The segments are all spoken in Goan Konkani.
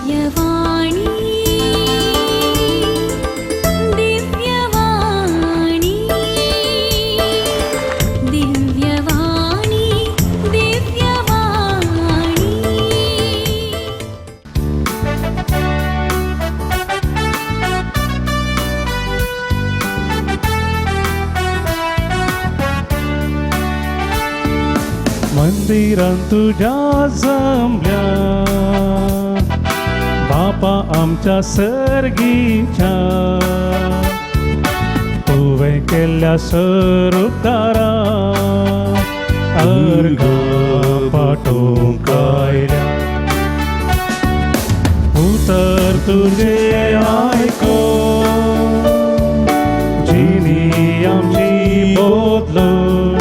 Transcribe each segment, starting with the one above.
दिव्यवाणी दिव्यवाणी दिव्यवाणी दिव्यवाणी। मंदिरां तुज्या जमल्या बापा आमच्या सर्गीच्या, तुवें केल्ल्या सरुपकारा अर्घां पाठोवंक आयल्या। उतर तुजें आयकून जिणी आमची बदलून,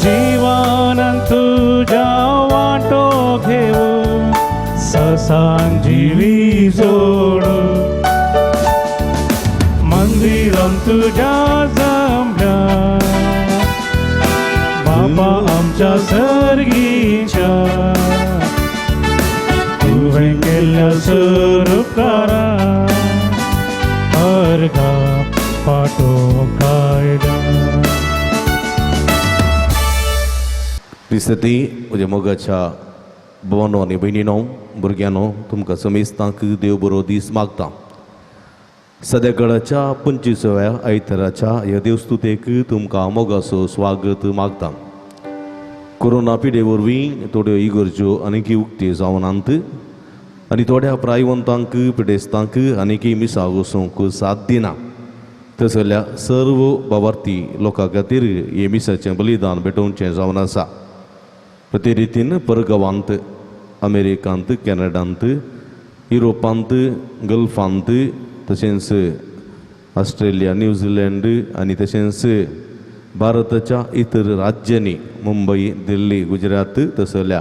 जीवनान तुज्या वांटो घेवन ससान जिवी जोडून। मंदिरां तुज्या जमल्या बापा आमच्या सर्गीच्या, तुवें केल्ल्या सरुपकारा अर्घां पाठोवंक आयल्या। क्रिस्ती म्हज्या मोगाच्या भोवानो आनी भयणीनो, भुरग्यांनो, तुमकां समेस्तांक देव बरो दीस मागता। सद्या कळाच्या 25व्या आयताराच्या ह्या देवस्तुतेक तुमकां मोगाचो स्वागत मागता। कोरोना पिडे वरवीं थोड्यो इगर्ज्यो आनीकय उक्त्यो जावनात आनी थोड्या प्रायवंतांक पिडेस्तांक आनीकय मिसाक वचूंक साथ दिना। तसल्या सर्व बाबार्थी लोकां खातीर हे मिसाचें बलिदान भेटोवचें जावन आसा। प्रति रितीन परगांवांत, अमेरिकांत, कॅनडांत, युरोपांत, गल्फांत, तशेंच ऑस्ट्रेलिया, न्यूझिलंड आनी तशेंच भारताच्या इतर राज्यांनी, मुंबई, दिल्ली, गुजरात तसल्या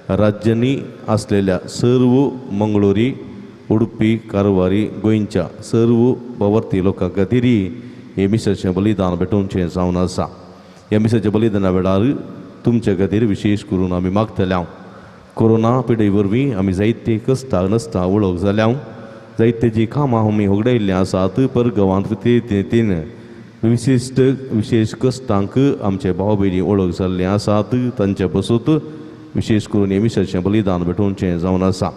राज्यांनी आसलेल्या सर्व मंगळुरी, उडुपी, कारवारी, गोंयच्या सर्व बावर्ती लोकां खातीर हे मिसाचें बलिदान भेटोवचें जावन आसा। ह्या मिसाच्या बलिदाना वेळार तुमच्या खातीर विशेश करून आमी मागतले हांव। कोरोना पिडे वरवीं आमी जायते कश्टां नश्टां वळख जाल्या, जायते जी कामां आमी होगडायल्लीं आसात परगांवांत तीन विशिश्ट विशेश कश्टांक आमचे भाव भयणी वळख जाल्लीं आसात। तांचे बसूत विशेश करून हे मिसाचें बलिदान भेटोवचें जावन आसा।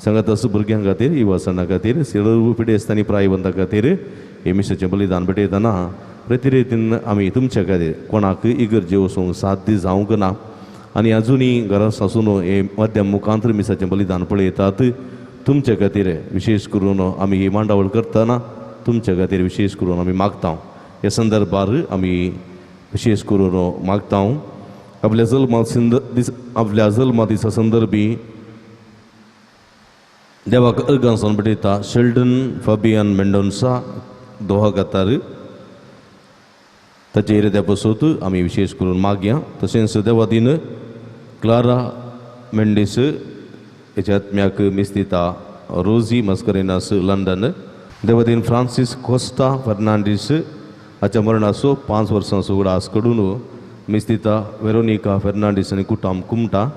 सांगात आसा भुरग्यां खातीर, युवासणां खातीर, सर्व पिडेस्त आनी प्रायवंतां खातीर हे मिसाचें बलिदान भेटयतना प्रतिरितीन आमी तुमच्या खातीर कोणाक इगर्जे वचूंक साध्य जावंक ना आनी अजुनूय घरांत सासून हे माध्यम मुखांतर मिसाचें बलिदान पळयतात, तुमच्या खातीर विशेश करून आमी ही मांडावळ करतना तुमच्या खातीर विशेश करून आमी मागता। ह्या संदर्भार आमी विशेश करून मागता। आपल्या जल्मा आपल्या जल्मा दिसा संदर्भी देवाक अर्गां सावन भेटयता शेल्डन फाबियन मेंडोन्सा, दोहा कतार, ताचे इराद्या पसूत आमी विशेश करून मागया। तशेंच देवादीन क्लारा मेंडीस हेच्या आत्म्याक मिस्तिता रोजी मस्करेनास, लंडन। देवादीन फ्रांसीस कोस्टा फर्नांडीस हाच्या मरणाचो 5 वर्सांचो उगडास कडून मिस्तिता वेरोनिका फर्नांडीस आनी कुटाम कुमटा।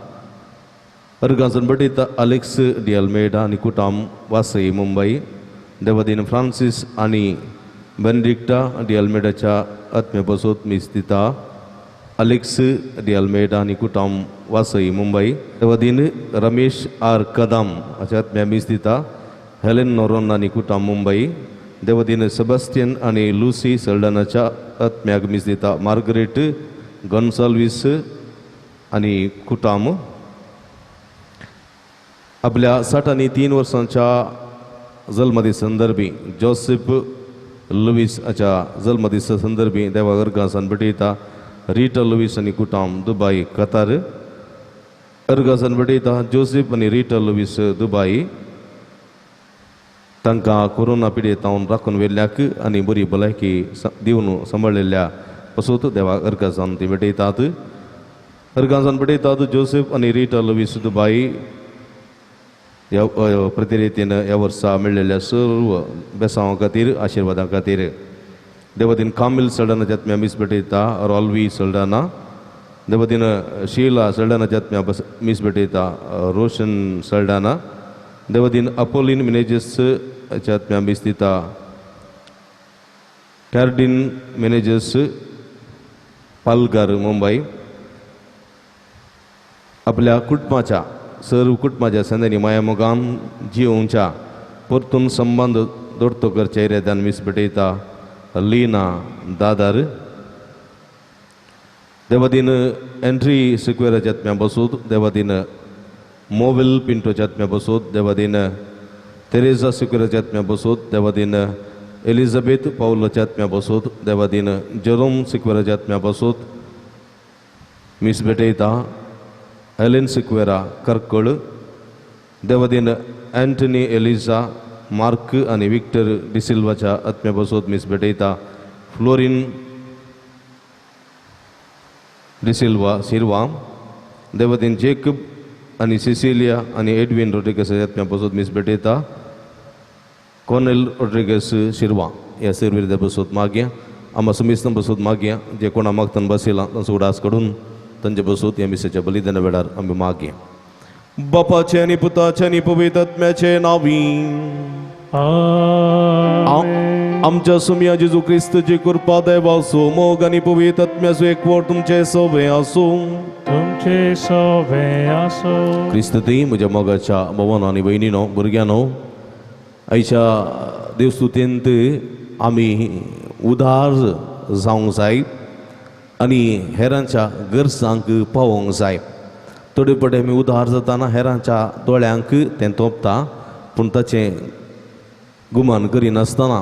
अर्गांसन भेटयता अलेक्स डी अल्मेडा आनी कुटाम, वासई, मुंबई। देवादीन फ्रांसीस आनी बेनडिक्टा डी अल्मेडाच्या आत्म्या बसोत मिस्तिता अलेक्स डी अल्मेडा आनी कुटाम, वासई, मुंबई। देवादीन रमेश आर कदम हाच्या आत्म्या मिस्तिता हेलेन नोरोन आनी कुटाम, मुंबई। देवादीन सेबास्टियन आनी लुसी सल्डनाच्या आत्म्याक मिस्तिता मार्गरेट गोन्साल्वीस आनी कुटाम। आपल्या 63 वर्सांच्या जल्मदीस संदर्भी जोसेफ लुईस हाच्या जल्मदिसा संदर्भी देवा अर्गासान भेटयता रिटा लुईस आनी कुटाम, दुबाय, कतार। अर्गासान भेटयता जोसेफ आनी रिटा लुईस, दुबाय। तांकां कोरोना पिडेतावन राखून व्हेल्ल्याक आनी बरी भलायकी दिवन सांबाळिल्ल्या पसूत देवा अर्गासान ती भेटयतात। अर्गासान भेटयतात जोसेफ आनी रिटा लुईस, दुबाय। ह्या प्रतिरितीन ह्या वर्सा मेळिल्ल्या सर्व बेसांवां खातीर, आशिर्वादां खातीर देवतीन कामील सल्डानाच्या आत्म्या मीस भेटयता रॉल्वी सल्डाना। देवतीन शीला सल्डानाच्या आत्म्या मीस भेटयता रोशन सल्डाना। देवादीन अपोलीन मिनेजीस हाच्या आत्म्या मीस दिता कॅर्डीन मिनेजीस पालकार मुंबय आपल्या कुटुंबाच्या सर्व कुटुंबाच्या संद्यांनी माया मोगान जियोवच्या परतून संबंद दोडतो करच्या इराद्यान मीस भेटयता लीना दादर देवादीन एंट्री सिक्वेराच्या आत्म्या बसूत देवादीन मोवेल पिंटोच्या आत्म्या बसूत देवादीन तेरेजा सिक्वेराच्या आत्म्या बसूत देवादीन एलिझाबेथ पावलोच्या आत्म्या बसूत देवादीन जेरोम सिक्वेराच्या आत्म्या बसूत मीस भेटयता एलेन सिक्वेरा करकळ देवादीन अँटनी एलिझा मार्क आनी विक्टर डिसिल्वाच्या आत्म्या बसूत मीस भेटयता फ्लोरीन डिसिल्वा सिरवा देवादीन जेकब आनी सिसिलिया आनी एडविन रोड्रिगस आत्म्या बसूत मीस भेटयता कॉर्नेल रोड्रिगस शिरवा ह्या सर्वीर बसूत मागया आमा सुमिस्तां बसूत मागया जे कोणा मागतान बसयलां तांचो उडास काडून तांचे बसूत ह्या मिसाच्या बलिदाना वेळार आमी मागया. बापाचे आनी पुताचे आनी पवित्र आत्म्याचे नांवी आमच्या सुमया जेजू क्रिस्तची कृपा देवाचो मोग आनी पवित्र आत्म्याचो एकवट तुमचे सोबे आसूं. तुमचे सोबे आसूं. क्रिस्त ती म्हज्या मोगाच्या भोवानो आनी भयणीनो भुरग्यांनो आयच्या देवस्तुतेंत आमी उदार जावंक जाय आनी हेरांच्या गरजांक पावोवंक जाय. थोडे फावटी आमी उदार जाताना हेरांच्या दोळ्यांक तें तोपता पूण ताचें गुमान करिनासतना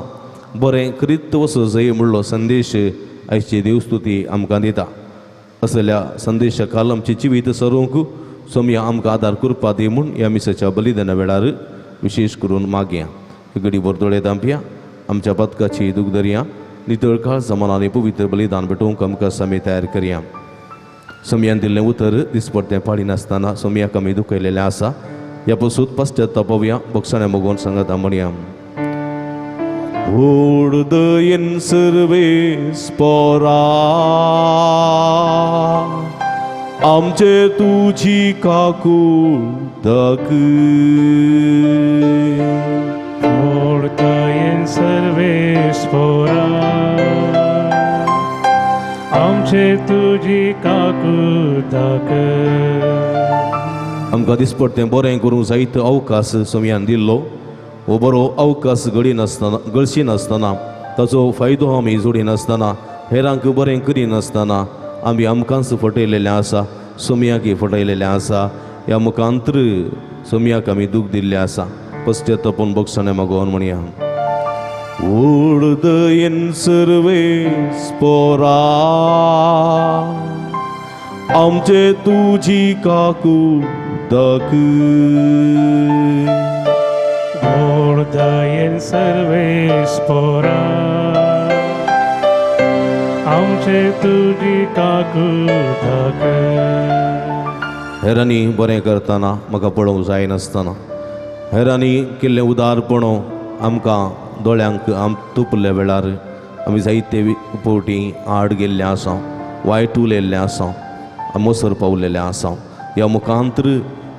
बरें करीत वचूं जाय म्हणलो संदेश आयची देवस्तुती आमकां दिता. असल्या संदेशा खाल आमचें जिवीत सरूंक सोमया आमकां आदार करपा दी म्हूण ह्या मिसाच्या बलिदाना वेळार विशेश करून मागया. घडी भर दोळे धांपया आमच्या पदकाची दूख धरया नितळ काळ जमानांनी पवित्र बलिदान भेटोवंक आमकां समी तयार करया. सोमयान दिल्लें उतर दिसपडतें पाळिनासतना सोमयाक आमी दुखयलेलें आसा. ह्या पसून पश्चातापवया बोगसाण्या मोगोन सांगता म्हणया. व्हड दयेन सर्वेस पोरा आमचे तुजी काकूळ दाखय. व्हड दयेन सर्वेस पोरा आमचे तुजी काकूळ दाखय. आमकां दिसपडतें बरें करूंक जायतो अवकाश सोमयान दिल्लो हो बरो अवकाश घडिनासतना गळशिनासतना ताचो फायदो आमी जोडिनासतना हेरांक बरें करिनासतना आमी आमकांच फटयलेलें आसा सोमयाकय फटयलेलें आसा. ह्या मुखांतर सोमयाक आमी दूख दिल्लें आसा. पश्चातापून बोगसणें मागोवन म्हणया. व्हड दयेन सर्वेस पोरा आमचे तुजी काकूळ दाखय. व्हड दयेन सर्वेस पोरा आमचे तुजी काकूळ दाखय. हेरांनी बरें करतना म्हाका पळोवंक जायनासतना हेरांनी केल्लें उदारपण आमकां दोळ्यांक आम तुपल्या वेळार आमी जायते फावटी आड गेल्ले आसा वायट उलयल्लें आसा मोसर पावलेलें आसा. ह्या मुखांतर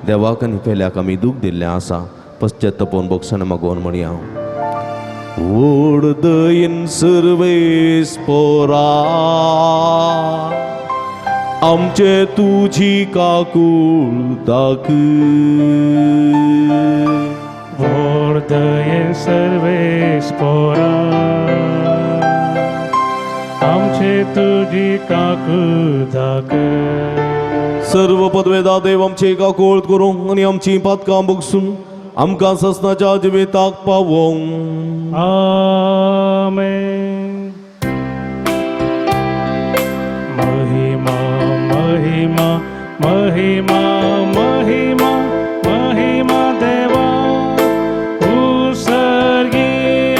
देवाक आनी पेल्याक आमी दूख दिल्लें आसा. पश्चातापून बोगसण मागोवन म्हणया. व्हड दयेन सर्वेस पोरा आमचे तुजी काकूळ दाखय. व्हड दयेन सर्वेस पोरा आमचे तुजी काकूळ दाखय. सर्व पदवेदा देव आमची काकूळ करूंक आनी आमची पातकां बगसून आमकां ससनाच्या जिविताक पावोवंक. आमेन. महिमा महिमा महिमा महिमा महिमा देवा उसर्गी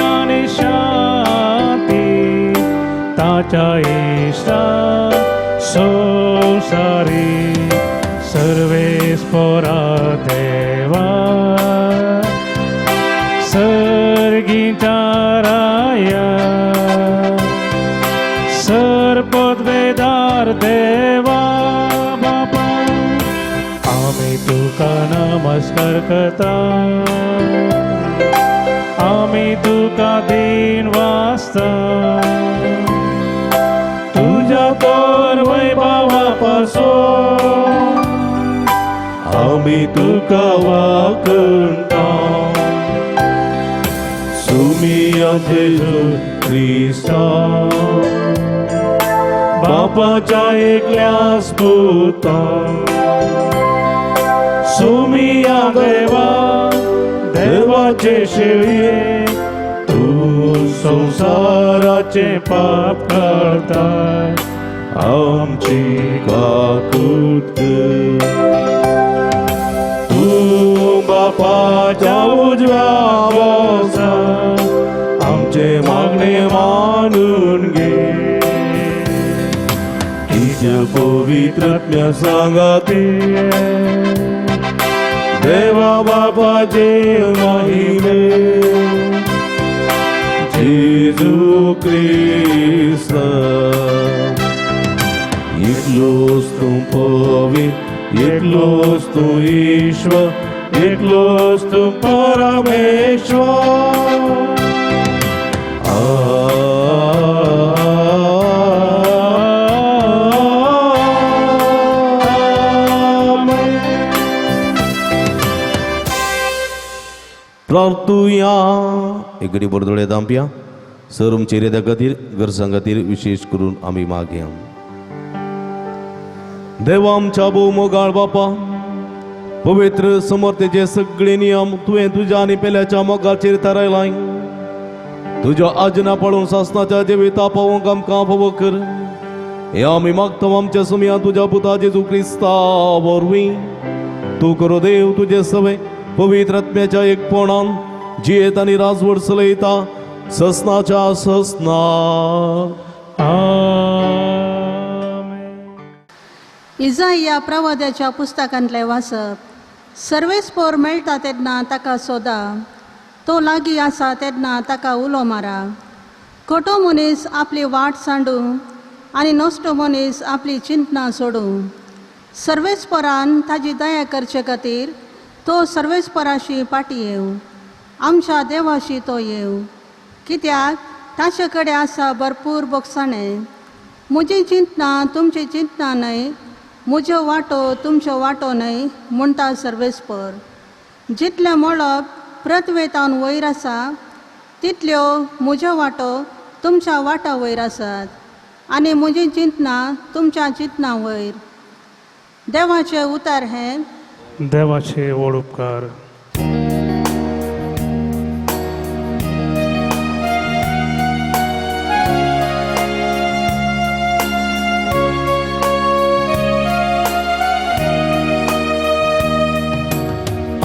आनी शांती ताच्या इश्टा संवसारी सर्वेस पोरा देवा सर्गीच्या राया सर्पद्वेदार देवा बापा आमी तुका नमस्कार. करकता आमी तुका दीन वाचता तुज्या तर वैभवा पासून आमी तुका वाकणता सुमिया जेजू क्रिस्ता बापाच्या एकल्यास पुता सुमिया देवा देवाचे शेळये तू संसाराचे पाप करताय आमची काकूत कर. तू बापाच्या उजव्या बोसा आमचे मागणे मानून घे तुझ्या पवित्रत्म्या सांगाते देवा बापाचे महिमे जेजू क्रिस्त एकलोच तूं पवी एकलोच तूं ईश्वर एकलोच तू परमेश्वर. आमेन. प्रार्थुया एक घडी बरदोळे दामपिया सर आमचे रेद्या खातीर गरजां खातीर विशेश करून आमी मागया. देवा आमच्या भोव मोगाळ बापा, पवित्र समर्थेचे सगळे नियम तुवें तुज्या आनी पेल्याच्या मोगाचेर थारायलाय. तुज्या आजना पाळून सासनाच्या जिविता पावोवंक आमकां फावो कर. हे आमी मागता आमच्या सुमया तुज्या पुता जेजू क्रिस्ता वरवीं. तूं करो देव तुजे सवे पवित्र आत्म्याच्या एकपणान जियेत आनी राजवट चलयता ससनाच्या ससना. आमेन. इजाइया प्रवाद्याच्या पुस्तकांतलें वाचप. सर्वेस्पोर मेळटा तेन्ना ताका सोदा, तो लागीं आसा तेन्ना ताका उलो मारा. खोटो मनीस आपली वाट सांडूं आनी नश्टो मनीस आपली चिंतनां सोडूं. सर्वेस्परान ताजी दया करचे खातीर तो सर्वेस्पराशी फाटीं येवं, आमच्या देवाशी तो येवं. कित्याक ताचे कडेन आसा भरपूर बोगसाणें. म्हजी चिंतनां तुमची चिंतनां न्हय, म्हज्यो वांटो तुमच्यो वांटो न्हय म्हणटा सर्वेस्पर. जितलें मळब पृथ्वेतावन वयर आसा तितल्यो म्हज्यो वांटो तुमच्या वांट्या वयर आसात आनी म्हजी चिंतनां तुमच्या चिंतनां वयर. देवाचें उतर हें. देवाचे व्हड उपकार.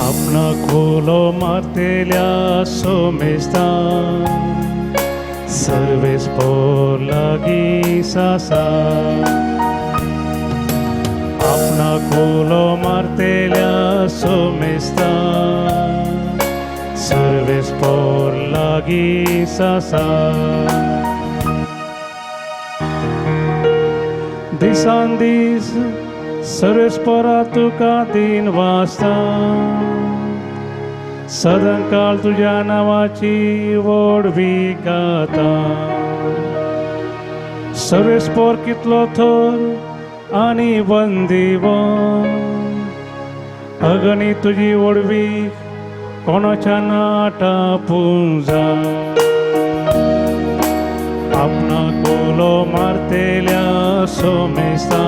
आपणा खोलो मारतेल्या सोमेस्ता सर्वेस्पोर लागीं सासा. आपणा खोलो मारतेल्या सोमेस्ता सर्वेस्पोर लागीं सासा. दिसान दीस सर्वेस्पोरा तुका दिन वाचता सदांकाळ तुज्या नांवाची व्हडवी गाता. सर्वेस्पोर कितलो थर आनी वंदीवन अगणी तुजी व्हडवी कोणाच्या नाटा पुंजा. आपणा कोलो मारतेल्या सोमेस्ता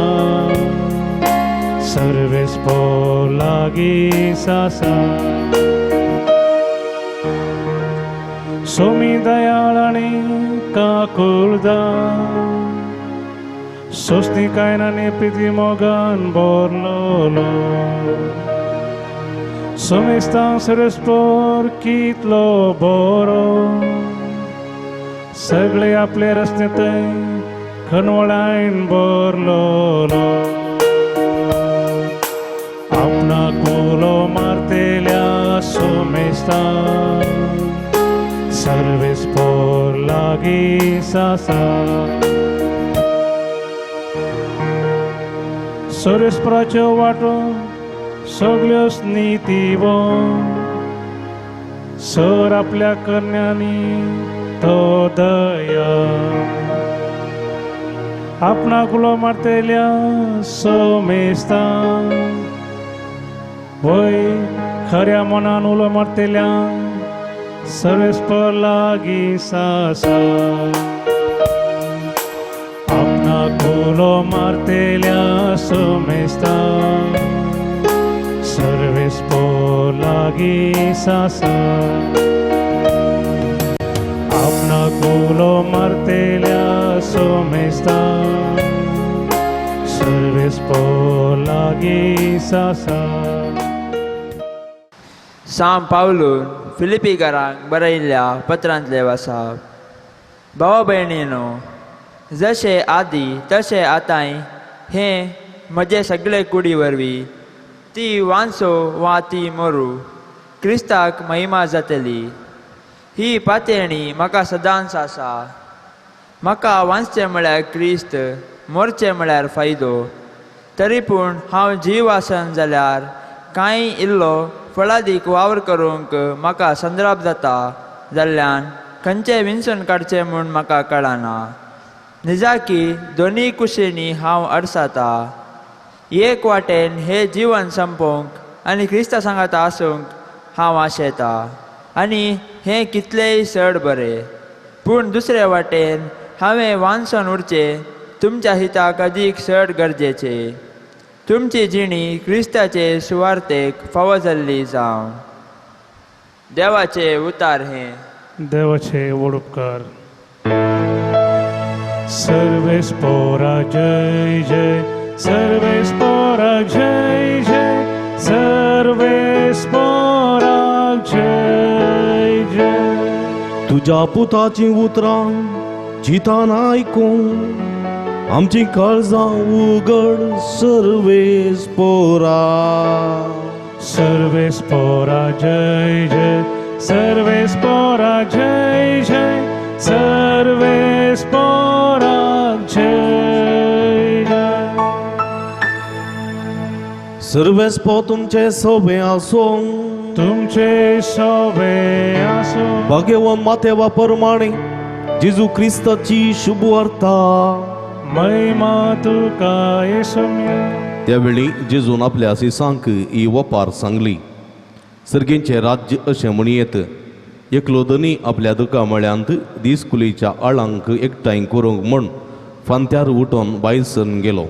सर्वेस्पोर लागीं सासा. सोमी दयाळ आनी काकुळदार सोस्तिकायन आनी प्रिती मोगान भरलोलो. सोमेस्तां सर्वेस्पोर कितलो बरो सगळे आपले रस्ते थंय खनवळायन भरलोलो. आपणा कोलो मारतेल्या सोमेस्ता सर्वेस्पोर लागीं सासा. सर्वेस्पराच्यो वाटो सगळ्योच नितीवो सर आपल्या करण्यांनी तो दया आपणाक उलो मारतल्या सोमेस्ता वय खऱ्या मनान उलो मारतल्या सर्वेस्पर लागीं आसा आपणाक उलो मारतल्या सोमेस्ता सर्वेस्पर लागीं आसा आपणाक उलो मारतल्या सोमेस्ता सर्वेस्पर लागीं आसा. सांव पावलून फिलिपीकारांक बरयल्ल्या पत्रांतले वाचप. भावा भयणीनो, जशें आदी तशें आतांय हें म्हजे सगळे कुडी वरवीं ती वांचो वा ती मरूं क्रिस्ताक महिमा जातली ही पातयेणी म्हाका सदांच आसा. म्हाका वांचचें म्हळ्यार क्रिस्त, मरचें म्हळ्यार फायदो. तरी पूण हांव जीव आसन जाल्यार कांय इल्लो फळादीक वावर करूंक म्हाका संद्राप जाता जाल्ल्यान खंयचें विंचून काडचें म्हूण म्हाका कळना. निजाकी दोनूय कुशींनी हांव अडसाता. एक वाटेन हें जिवन संपोवंक आनी क्रिस्ता सांगाता आसूंक हांव आशेता आनी हें कितलेंय चड बरें. पूण दुसरे वाटेन हांवें वांचून उरचें तुमच्या हिताक अदीक चड गरजेचें. तुमची जिणी क्रिस्ताचे सुवार्तेक फावो जाल्ली जावं. देवाचे उतार हें. देवाचे व्हड उपकार. सर्वेस्पोरा जय जय, सर्वेस्पोरा जय जय, सर्वेस्पोरा जय जय. तुज्या पुताचीं उतरां जितान आयकूं आमची काळजां उगड सर्वेस्पोरा. सर्वेस्पोरा जय जय, सर्वेस्पोरा जय जय, सर्वेस्पोरा जय जय. सर्वेस्पो तुमचे सोबे आसूं. तुमचे सोबे आसूं. भाग्यवान मातेवा परमाणे जेजू क्रिस्ताची शुभ वार्ता. महिमा तुका येसुम्या. त्यावेळी जेजून आपल्या शिसांक ही वपार सांगली. सर्गेंचें राज्य अशें म्हणयेत, एकलो धनी आपल्या दुकामळ्यांत दिसकुलीच्या आळांक एकठांय करूंक म्हूण फांत्यार उठोन भायर सरून गेलो.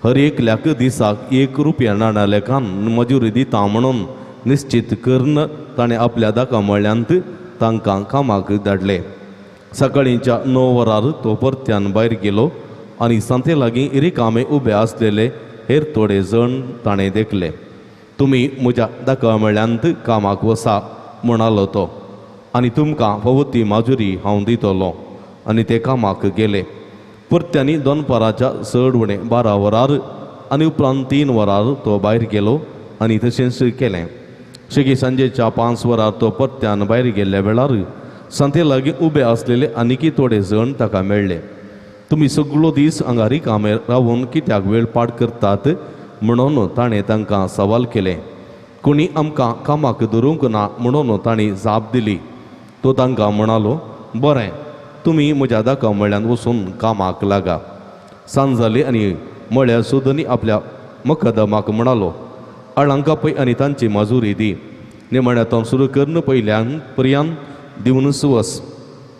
हर एकल्याक दिसाक 1 रुपया नाण्या लेखान मजुरी दिता म्हणून निश्चित करून ताणें आपल्या दाकामळ्यांत तांकां कामाक धाडले. सकाळींच्या 9 वरार तो परत्यान भायर गेलो आनी सांते लागीं रिकामे उबे आसलेले हेर थोडे जण ताणें देखले. तुमी म्हज्या दाकामळ्यांत कामाक वसा म्हणालो तो, आनी तुमकां फावो ती माजुरी हांव दितलो. आनी ते कामाक गेले. परत्यांनी दनपाराच्या चड उणें 12 वरार आनी उपरांत 3 वरार तो भायर गेलो आनी तशेंच केलें. शेगी सांजेच्या 5 वरार तो परत्यान भायर गेल्ल्या वेळार सांते लागीं उबे आसलेले आनीकी थोडे जण ताका मेळ्ळे. तुमी सगळो दीस हांगा रिकामे रावून कित्याक वेळ पाड करतात म्हणून ताणें तांकां सवाल केलें. कोणी आमकां कामाक धरूंक ना म्हणून तांणी जाप दिली. तो तांकां म्हणालो, बरें, तुमी म्हज्या दाका मळ्यांत वचून कामाक लागा. सांज जाली आनी मळ्या सुदनी आपल्या मकदमाक म्हणालो, आळांक पळय आनी तांची माजुरी दी. निमाण्यांत सुरू करून पयल्यान पर्यान दिवनच वस.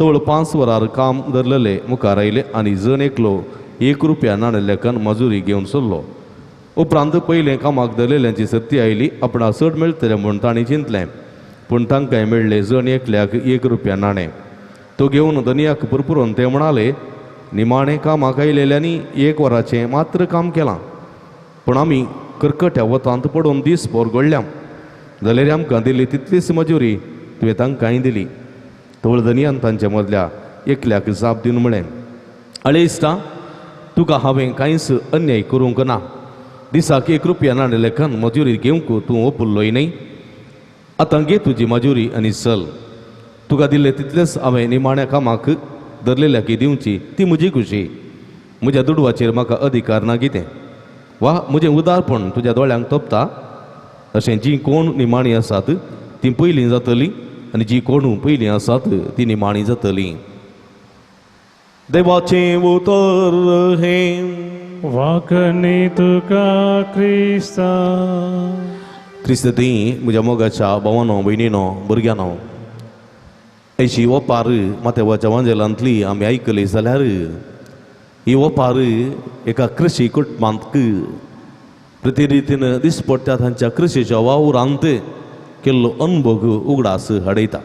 तवळ 5 वरार काम धरलेले मुखार आयले आनी जण एकलो 1 रुपया नाण्या लेखान मजुरी घेवन सरलो. उपरांत पयलें कामाक धरलेल्यांची सर्ती आयली. आपणा चड मेळटलें म्हूण तांणी चिंतलें, पूण तांकांय मेळ्ळें जण एकल्याक 1 रुपया नाणें. तो घेवन धनयाक पुरपुरून ते म्हणाले, निमाणें कामाक आयलेल्यांनी 1 वराचें मात्र काम केलां, पूण आमी करकट्या वतांत पडून दीस भर गळ्ळ्या, जाल्यार आमकां दिली तितलीच मजुरी तुवें तांकांय दिली. तवळ धनयान तांचे मदल्या एकल्याक जाप दिवन म्हळें, आळे इश्टा, तुका हांवें कांयच अन्याय करूंक ना. दिसाक 1 रुपया नाण्या लेखान मजुरी घेवंक तूं ओपुल्लोय न्हय. आतां घे तुजी मजुरी आनी चल. तुका दिल्ले तितलेच हांवें निमाण्या कामाक धरलेल्याक दिवची ती म्हजी खुशी. म्हज्या दुडवाचेर म्हाका अधिकार ना कितें, वा म्हजें उदारपण तुज्या दोळ्यांक तोपता? अशें जीं कोण निमाणी आसात तीं पयलीं जातलीं आनी जीं कोण पयलीं आसात तीं निमाणी जातलीं. देवाचें उतर हें. वाकणी तुका क्रिस्ता. क्रिस्त ती म्हज्या मोगाच्या भावानो भयणीनो भुरग्यानो, अशी ओपार माथ्याच्या वांजेलांतली आमी आयकली जाल्यार ही ओपार एका कृशी कुटुंबांत प्रतिरितीन दिसपडटा तांच्या कृशीच्या वावरांत केल्लो अनभोग उगडास हाडयता.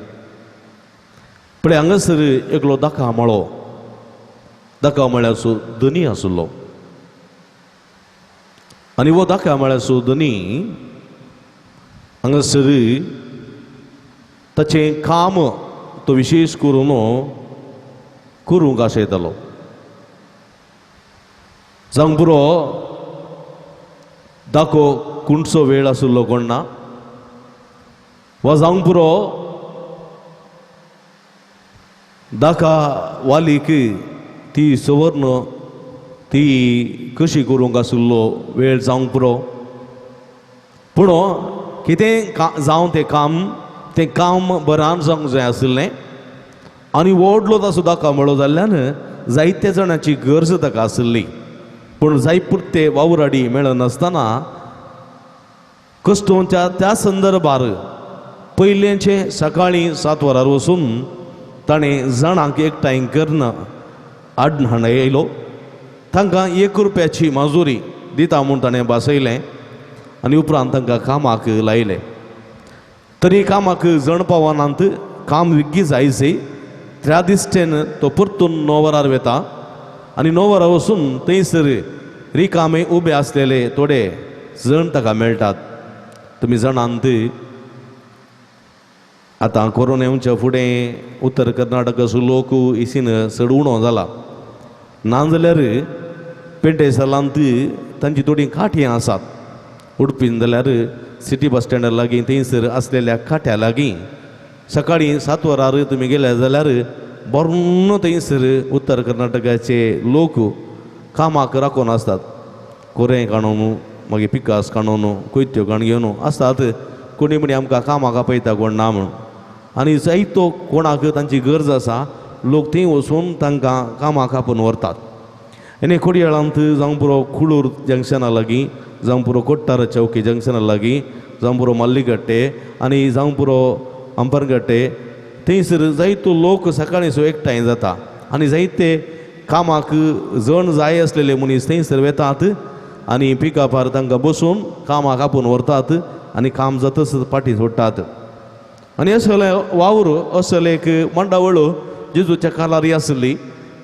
पळय हांगासर एकलो दाका मळो, दाका मळ्याचो धनी आशिल्लो आनी हो दाका मळ्याचो धनी हांगासर ताचें काम तो विशेश करून करूंक आशयतालो. जावंक पुरो दाखो कुंडचो वेळ आशिल्लो कोण ना, वा जावंक पुरो दाका वालीक ती सवर्ण ती कशी करूंक आशिल्लो वेळ जावंक पुरो. पूण कितें जावं तें काम, तें काम बरान जावंक जाय आशिल्लें आनी व्हडलो ताचो दाका मेळो जाल्ल्यान जायत्या जाणांची गरज ताका आशिल्ली. पूण जाय पुरते वावराडी मेळनासतना कस्टोंच्या त्या संदर्भार पयलेंचे सकाळीं 7 वरार वचून ताणें जाणांक एकठांय करून आडहाण येयलो. तांकां 1 रुपयाची माजुरी दिता म्हूण ताणें बसयलें आनी उपरांत तांकां कामाक लायलें. तरी कामाक जण पावनात, काम विग्गी जायचे. त्या दिश्टेन तो परतून 9 वरार वेता आनी 9 वरां वचून थंयसर रिकामे उबे आसलेले थोडे जण ताका मेळटात. तुमी जाणांत आतां कोरोना येवच्या फुडें उत्तर कर्नाटकाचो लोक इसीन चड उणो जाला, नाजाल्यार पेंटे सालांत तांची थोडीं काठयां आसात. उडपीन जाल्यार सिटी बस स्टँडा लागीं थंयसर आसलेल्या काट्या लागीं सकाळीं 7 वरार तुमी गेले जाल्यार बरो थंयसर उत्तर कर्नाटकाचे लोक कामाक राखून आसतात. कोरें काडून, मागीर पिकास काडून, कोयत्यो काण घेवन आसतात. कोणी म्हणी आमकां कामाक आपयता कोण ना म्हणून, आनी जायतो कोणाक तांची गरज आसा लोक थंय वचून तांकां कामाक आपोवन व्हरतात. आनी कोडयाळांत जावं पुरो कुळूर जंक्शना लागीं, जावं पुरो कोट्टार चौकी जंक्शना लागीं, जावं पुरो मल्लीगट्टे आनी जावं पुरो अंपरगट्टे थंयसर जायतो लोक सकाळीं सो एकठांय जाता आनी जायते कामाक जण जाय आसलेले मनीस थंयसर वेतात आनी पिकअपार तांकां बसून कामाक आपोवन व्हरतात आनी काम जातच फाटीं सोडटात. आनी असले वावर असले एक मंडावळ जेजूच्या कालारी आसली.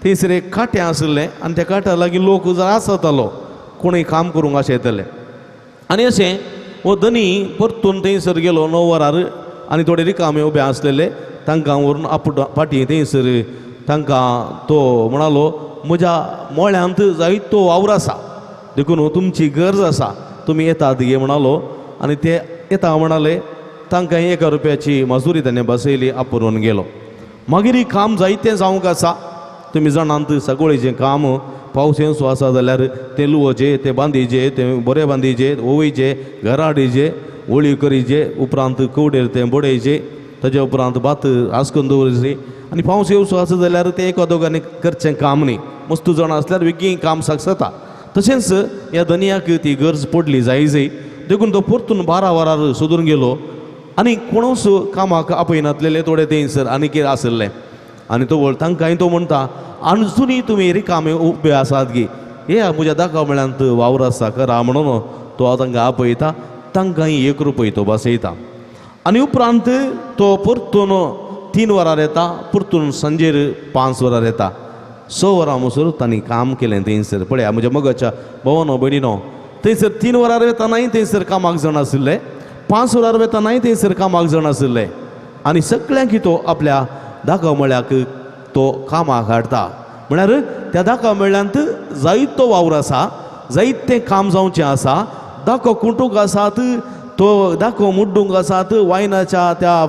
थंयसर एक कांटें आशिल्लें आनी त्या कांट्या लागीं लोक आसतालो, कोणूय काम करूंक अशें येतले. आनी अशें हो धनी परतून थंयसर गेलो 9 वरार आनी थोडे रिकामे उबे आसलेले तांकां व्हरून आपूट फाटीं थंयसर तांकां तो म्हणालो, म्हज्या मळ्यांत जायतो वावर आसा देखून तुमची गरज आसा, तुमी येतात गे म्हणालो. आनी ते येता म्हणाले, तांकां 1 रुपयाची मजुरी ताणें बसयली, आपोवन गेलो. मागीर काम जायतें जावंक आसा. तुमी जाणांत सगळेचें काम पावस येवचो आसा जाल्यार तें लुवचें, तें बांदीचें, तें बरें बांदीचें, ओवयचें, घरा हाडीचें, होळी करीचे, उपरांत कवडेर तें बडयचें, ताज्या उपरांत भात आसकून दवरचें. आनी पावस येवचो आसा जाल्यार तें एका दोगांनी करचें काम न्ही, मस्त जाणां आसल्यार बेगीन काम सक्सता. तशेंच ह्या धनयाक ती गरज पडली जाय जाय देखून तो परतून 12 वरार सोदून गेलो आनी कोणूच कामाक आपयनातलेले थोडे थंयसर आनी कितें आशिल्लें. आनी तो तांकांय तो म्हणटा, आजुनूय तुमी रिकामे उबे आसात गी, हे म्हज्या दाखा मेळ्यांत वावर आसा करा म्हणून तो तांकां आपयता. तांकांय 1 रुपय तो बसयता. आनी उपरांत तो परतून 3 वरार येता, परतून सांजेर 5 वरार येता. 6 वरां म्हणसर तांणी काम केलें थंयसर. पळया म्हज्या मोगाच्या भोवनो भयणीनो, थंयसर 3 वरार वेतानाय थंयसर कामाक जाण आशिल्ले, 5 वरार वेतानाय थंयसर कामाक जाण आशिल्ले. आनी सगळ्यांक तो आपल्या दाखो म्हळ्याक तो कामाक हाडटा. म्हळ्यार त्या दाखो मेळ्यांत जायतो वावर आसा, जायतें काम जावचें आसा. दाखो कुटूंक आसात, तो दाखो मुड्डूंक आसात, वायनाच्या त्या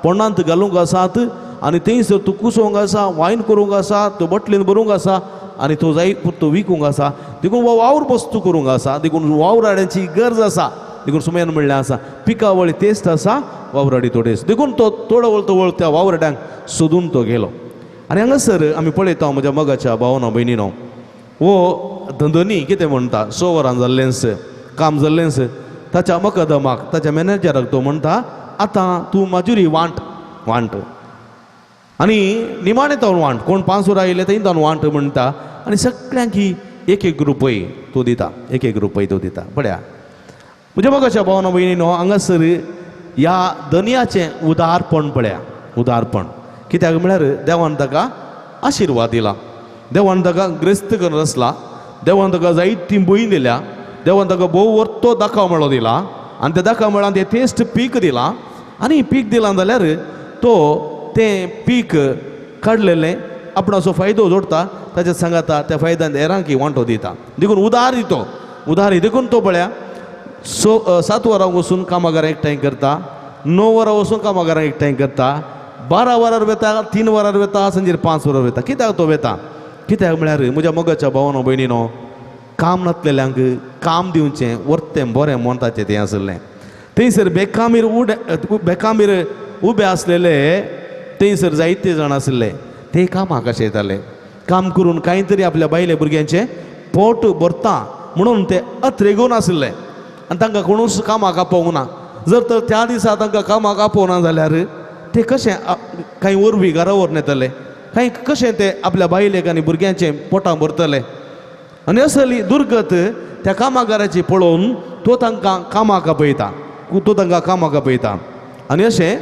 पोंडांत घालूंक आसात आनी थंयसर तूं कुसोवंक आसा, वायन करूंक आसा, तो बोटलीन भरूंक आसा आनी तो जाय तो विकूंक आसा. देखून हो वावर वस्तू करूंक आसा, देखून वावराड्यांची गरज आसा. देखून सुमयान म्हणलें आसा पिकावळी तेस्त आसा वावराडी थोडेच. देखून तो थोडो वळतो वळ त्या वावराड्यांक सोदून तो गेलो. आनी हांगासर आमी पळयता म्हज्या मोगाच्या भावना भयणीनो, हो धंदोनी कितें म्हणटा, 6 वरां जाल्लेंच काम जाल्लेंच ताच्या मकदमाक ताच्या मॅनेजराक तो म्हणटा आतां तूं माजुरी वांट वांट आनी निमाणें तावन वांट, कोण 5 वरां आयिल्ले थंय तावन वांट म्हणटा आनी सगळ्यांक एक एक रुपय तो दिता, एक एक रुपय तो दिता. पळया म्हज्या मोगाच्या भावना भयणीनो, हांगासर ह्या धनयाचें उदारपण पळया, उदारपण कित्याक म्हळ्यार देवान ताका आशिर्वाद दिला, देवान ताका ग्रेस्त करून रचला, देवान ताका जायती भंय दिल्या, देवान ताका भोव वर्तो दाखो मेळो दिला आनी त्या दाखो मेळान तें तेस्ट पीक दिलां आनी पीक दिलां जाल्यार तो तें पीक काडलेलें आपणाचो फायदो जोडटा, ताच्या सांगाता त्या फायद्यान हेरांकी वांटो दिता. देखून उदार दितो, उदारी. देखून तो पळया 7 वरां वचून कामागारां एकठांय करता, 9 वरां वचून कामागारां एकठांय करता, 12 वरार वेता, 3 वरार वेता, सांजेर 5 वरार वेता. कित्याक तो वेता? कित्याक म्हळ्यार म्हज्या मोगाच्या भावानो भयणीनो, काम नासलेल्यांक काम दिवचें वर्तें बरें म्हणटाचें तें आसलें. थंयसर बेकामीर बेकामीर उबे आसलेले थंयसर जायते जाण आसले, ते कामाक कशें येताले, काम करून कांय तरी आपल्या बायले भुरग्यांचें पोट भरता म्हणून ते अत्रेगून आसले आनी तांकां कोणूच कामाक आपोवंक ना. जर तर त्या दिसा तांकां कामाक आपोवना जाल्यार ते कशें कांय वरवीं घरा व्हरून येतले, कांय कशें ते आपल्या बायलेक आनी भुरग्यांचें पोटां भरतले. आनी असली दुर्गत त्या कामागाराची पळोवन तो तांकां कामाक आपयता, तो तांकां कामाक आपयता. आनी अशें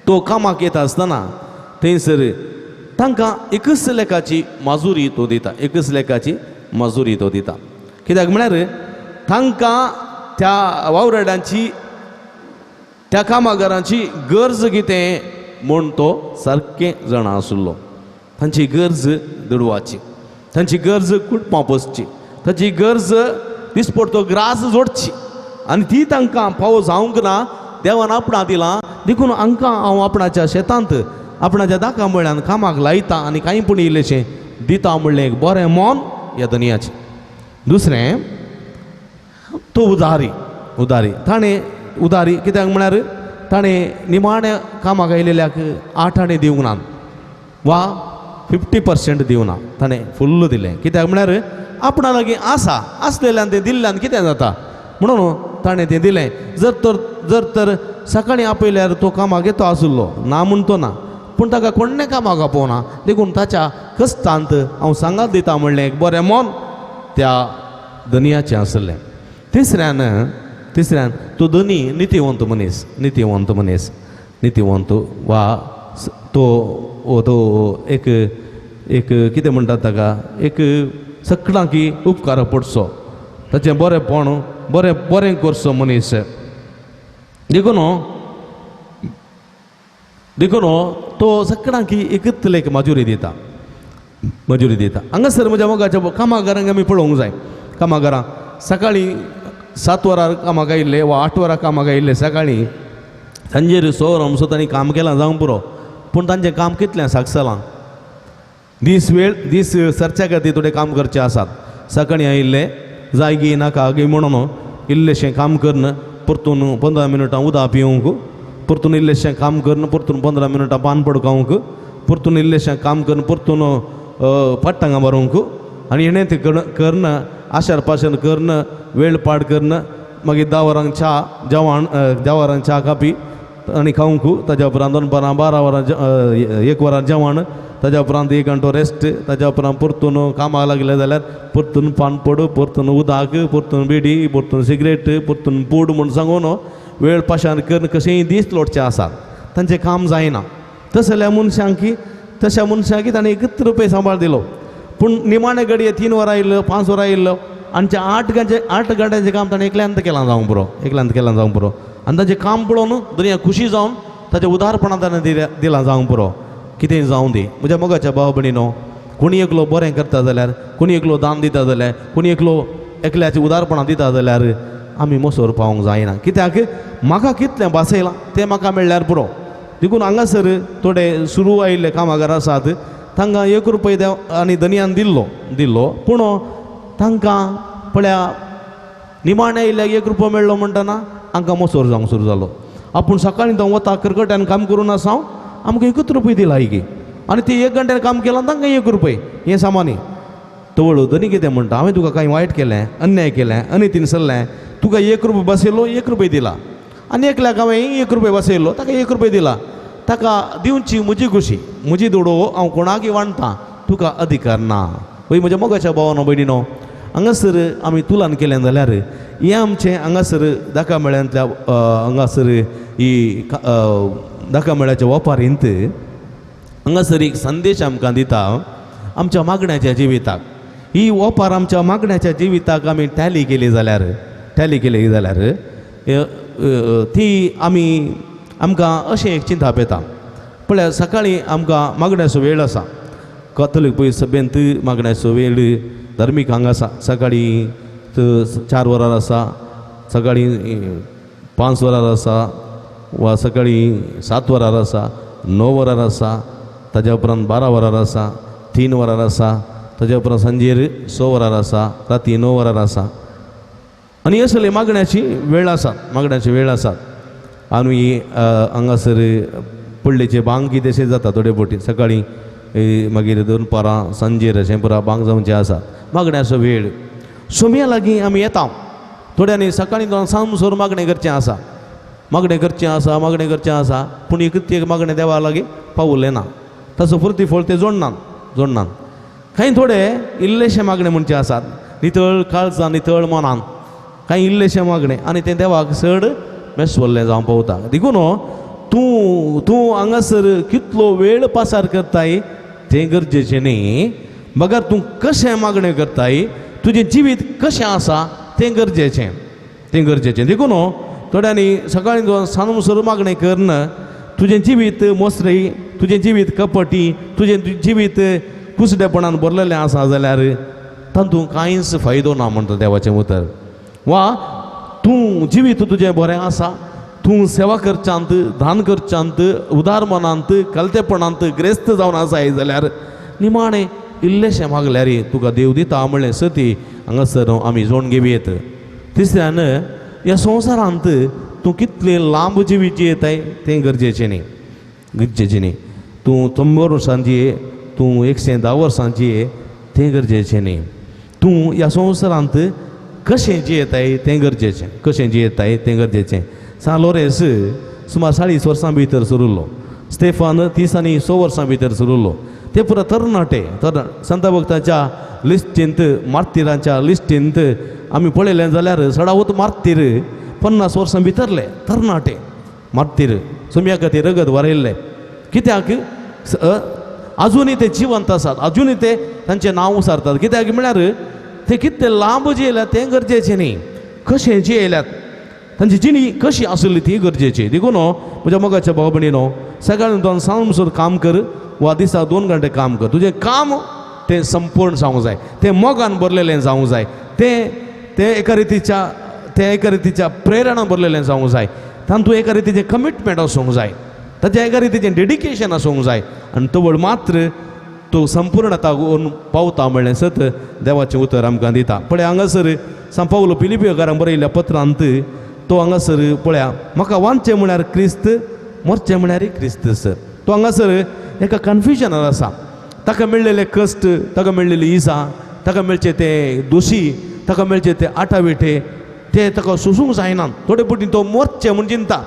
तो कामाक येता आसतना थंयसर तांकां एकच लेखाची माजुरी तो दिता, एकच लेखाची माजुरी तो दिता. कित्याक म्हळ्यार तांकां त्या वावराड्यांची त्या कामागारांची गरज कितें म्हूण तो सारकें जाणा आशिल्लो. तांची गरज दुडवाची, तांची गरज कुटुंबां पोसची, तांची गरज दिसपडतो ग्रास जोडची आनी ती तांकां पावो जावंक ना. देवान आपणा दिलां देखून हांकां हांव आपणाच्या शेतांत आपणाच्या दाका म्हळ्यान कामाक लायता आनी कांय पूण इल्लेशें दिता म्हणलें एक बरें मन ह्या धनयाचें. दुसरें तो उदारी, उदारी ताणें उदारी कित्याक म्हळ्यार ताणें निमाण्या कामाक आयिल्ल्याक 8 आणे दिवंक ना वा 50% दिवना, ताणें फुल्ल दिलें. कित्याक म्हळ्यार आपणा लागीं आसा आसलेल्यान तें दिल्ल्यान कितें जाता म्हणून ताणें तें दिलें. जर तर सकाळीं आपयल्यार तो कामाक येतो आशिल्लो ना म्हूण तो ना, पूण ताका कोण्णें कामाक आपोवना. देखून ताच्या कश्टांत हांव सांगात दिता म्हणलें एक बरें मन त्या धनयाचें आसलें. तिसऱ्यान तो धनी नितीवंत मनीस, नितीवंत मनीस, नितीवंत वा तो तो एक एक कितें म्हणटात ताका एक सगळ्यांकी उपकार पडचो, ताचें बरेंपण बरें बरें करचो मनीस. देखून देखून तो सगळ्यांकी एकच लेख मजुरी दिता, मजुरी दिता. हांगासर म्हज्या मोगाच्या कामागारांक आमी पळोवंक जाय. कामागारां सकाळीं 7 वरां कामाक आयिल्ले वा 8 वरां कामाक आयिल्ले सकाळीं सांजेर 6 वरां म्हणसर तांणी काम केलां जावंक पुरो, पूण तांचें काम कितलें साकसलां. दीस वेळ दीस सरच्या खातीर थोडें काम करचें आसात. सकाळीं आयिल्ले जायगी नाका गी म्हणून इल्लेशें काम करून परतून 15 मिनटां उदक पिवंक, परतून इल्लेशें काम करून परतून 15 मिनटां पान पडकावंक, परतून इल्लेशें काम करून परतून पट्टांगां मारूंक आनी हेणें तें करून आशार पाशार करून वेळ पाड करून मागीर 10 वरांक च्या जेवण, 10 वरांक च्या कापी आनी खावंक, ताज्या उपरांत दनपारां 12 वरां 1 वरां जेवण, ताज्या उपरांत 1 घंटो रेस्ट, ताज्या उपरांत परतून कामाक लागले जाल्यार परतून पान पड, परतून उदक, परतून बिडी, परतून सिगरेट, परतून पूड म्हूण सांगून वेळ पाशार करून कशेंय दीस लोटचे आसात. तांचें काम जायना. तसल्या मनशांकी तशा मनशांकी ताणें एकच रुपये सांबाळ दिलो. पूण निमाणे घडये 3 वरां आयिल्लो 5 वरां आयिल्लो आनी ते 8 घंट्यांचें काम ताणें एकल्यान केलां जावंक पुरो, एकल्यान केलां जावंक पुरो. आनी ताचें काम पळोवन दुनिया खुशी जावन ताचें उदारपणान ताणें दिलां जावंक पुरो. कितेंय जावं दी म्हज्या मोगाच्या भाव भयणीनो, कोणी एकलो बरें करता जाल्यार, कोणी एकलो दान दिता जाल्यार, कोणी एकलो एकल्याचें उदारपणां दिता जाल्यार आमी मोसोर पावोंक जायना. कित्याक म्हाका कितलें भासयलां तें म्हाका मेळ्ळ्यार पुरो. देखून हांगासर थोडे सुरू आयिल्ले कामागार आसात तांकां 1 रुपय देव आनी धनयान दिल्लो दिल्लो, पूण तांकां पळया निमाणें आयिल्ल्याक 1 रुपयो मेळ्ळो म्हणटना हांकां मोसोर जावंक सुरू जालो. आपूण सकाळीं तो वता करकट्यान काम करून आसा हांव, आमकां 1 रुपया दिला की आनी ती 1 घंट्यान काम केलां तांकां 1 रुपये. हें सामान्य तवळ धनी कितें म्हणटा, हांवें तुका कांय वायट केलें, अन्याय केलें, अनितीन सरलें, तुका 1 रुपया बसयलो 1 रुपया दिला आनी एकल्याक हांवें 1 रुपया बसयलो ताका 1 रुपया दिला, ताका दिवची म्हजी खुशी, म्हजी दुडो हांव कोणाकय वांटता, तुका अधिकार ना. वय म्हज्या मोगाच्या भावानो भयणीनो, हांगासर आमी तुलन केलें जाल्यार हें आमचें हांगासर दाका मेळ्यांतल्या हांगासर ही दाका मेळ्याच्या वपारींत हांगासर एक संदेश आमकां दिता आमच्या मागण्याच्या जिविताक. ही वपार आमच्या मागण्याच्या जिविताक आमी टॅली केली जाल्यार, टॅली केली जाल्यार ती आमी आमकां अशें एक चिंताप येता. पळया सकाळीं आमकां मागण्याचो वेळ आसा, कथोलीक पळय सभेंत मागण्याचो वेळ धार्मीक हांगा आसा, सकाळीं 4 वरार आसा, सकाळीं 5 वरार आसा वा सकाळीं 7 वरार आसा, 9 वरार आसा, ताज्या उपरांत 12 वरार आसा, 3 वरार आसा, ताज्या उपरांत सांजेर 6 वरार आसा, राती 9 वरार आसा. आनी असले मागण्याची वेळ आसा, मागण्याची वेळ आसा. आनी हांगासर पडलेचे बांग कितें जाता थोडे फावटी सकाळीं मागीर दनपारां सांजेर अशें पुरा बांग जावचें आसा मागण्याचो वेळ. सोम्या लागीं आमी येता, थोड्यांनी सकाळीं सांजसर मागणें करचें आसा, मागणें करचें आसा, मागणें करचें आसा, पूण एक एक मागणें देवा लागीं पावलें ना, ताचो प्रतिफळ ते जोडनात, जोडनात. कांय थोडे इल्लेशे मागणें म्हणचे आसात, नितळ काळजान नितळ मनान कांय इल्लेशें मागणें आनी तें देवाक चड मेसवल्लें जावं पावता. देखून तूं तूं हांगासर कितलो वेळ पासार करताय तें गरजेचें न्ही, मगर तूं कशें मागणें करताय, तुजें जिवीत कशें आसा तें गरजेचें, तें गरजेचें. देखून थोड्यांनी सकाळीं सांजसर मागणें करून तुजें जिवीत मोसरी, तुजें जिवीत कपटी, तुजें जिवीत कुसडेपणान भरलेलें आसा जाल्यार तातूंत कांयच फायदो ना म्हणटा देवाचें उतर. वा तूं जिवीत तुजें बरें आसा, तूं सेवा करच्यांत, दान करच्यांत, उदार मनांत, कलतेपणांत ग्रेस्त जावन आसाय जाल्यार निमाणें इल्लेशें मागल्यार तुका देव दिता म्हणलें सती हांगासर आमी जोड घेवयेत. तिसऱ्यान ह्या संवसारांत तूं कितलें लांब जिवीत जियेताय तें गरजेचें न्ही, गरजेचें न्ही. तूं 100 वर्सां जिये, तूं 110 वर्सां जिये तें गरजेचें न्ही. तूं ह्या संवसारांत कशें जियेताय तें गरजेचें, कशें जियेताय तें गरजेचें. सान लोरेंस सुमार 40 वर्सां भितर सुरुल्लो, स्टेफान 30 आनी 100 वर्सां भितर सुरुल्लो. ते पुरा तरणाटे तर संत भक्ताच्या लिस्टींत, मार्तिरांच्या लिस्टींत आमी पळयलें जाल्यार सडावत मार्तीर 50 वर्सां भितरले तरणाटे मार्तीर सोम्या खातीर रगत वारयल्ले. कित्याक आजुनूय ते जिवंत आसात, आजुनूय ते तांचें नांव उसारतात. कित्याक म्हळ्यार ते कितले लांब जियेल्यात तें गरजेचें न्ही, कशें जियेल्यात, तांची जिणी कशी आसली ती गरजेची. देखून म्हज्या मोगाच्या भाव भयणीनो, सकाळीं दोन सांजसर काम कर वा दिसा 2 घंटे काम कर, तुजें काम तें संपूर्ण जावंक जाय, तें मोगान भरलेलें जावंक जाय, तें तें एका रितीच्या तें एका रितीच्या प्रेरणा भरलेलें जावंक जाय, तातूंत एका रितीचें कमिटमेंट आसूंक जाय, ताचें एका रितीचें डेडिकेशन आसूंक जाय आनी तवळ मात्र तूं संपूर्णता पावता म्हणलें सत देवाचें उतर आमकां दिता. पळय हांगासर सांव पावलो फिलिपिकारांक बरयल्ल्या पत्रांत तो हांगासर पळया, म्हाका वांचचें म्हळ्यार क्रिस्त, मरचें म्हळ्यार क्रिस्त. सर तो हांगासर एका कन्फ्युजनार आसा. ताका मेळ्ळेले कश्ट, ताका मेळ्ळेली इजा, ताका मेळचे ते दोशी, ताका मेळचे ते आटाविटे, ते ताका सोसूंक जायना. थोडे फावटी तो मरचें म्हूण चिंता,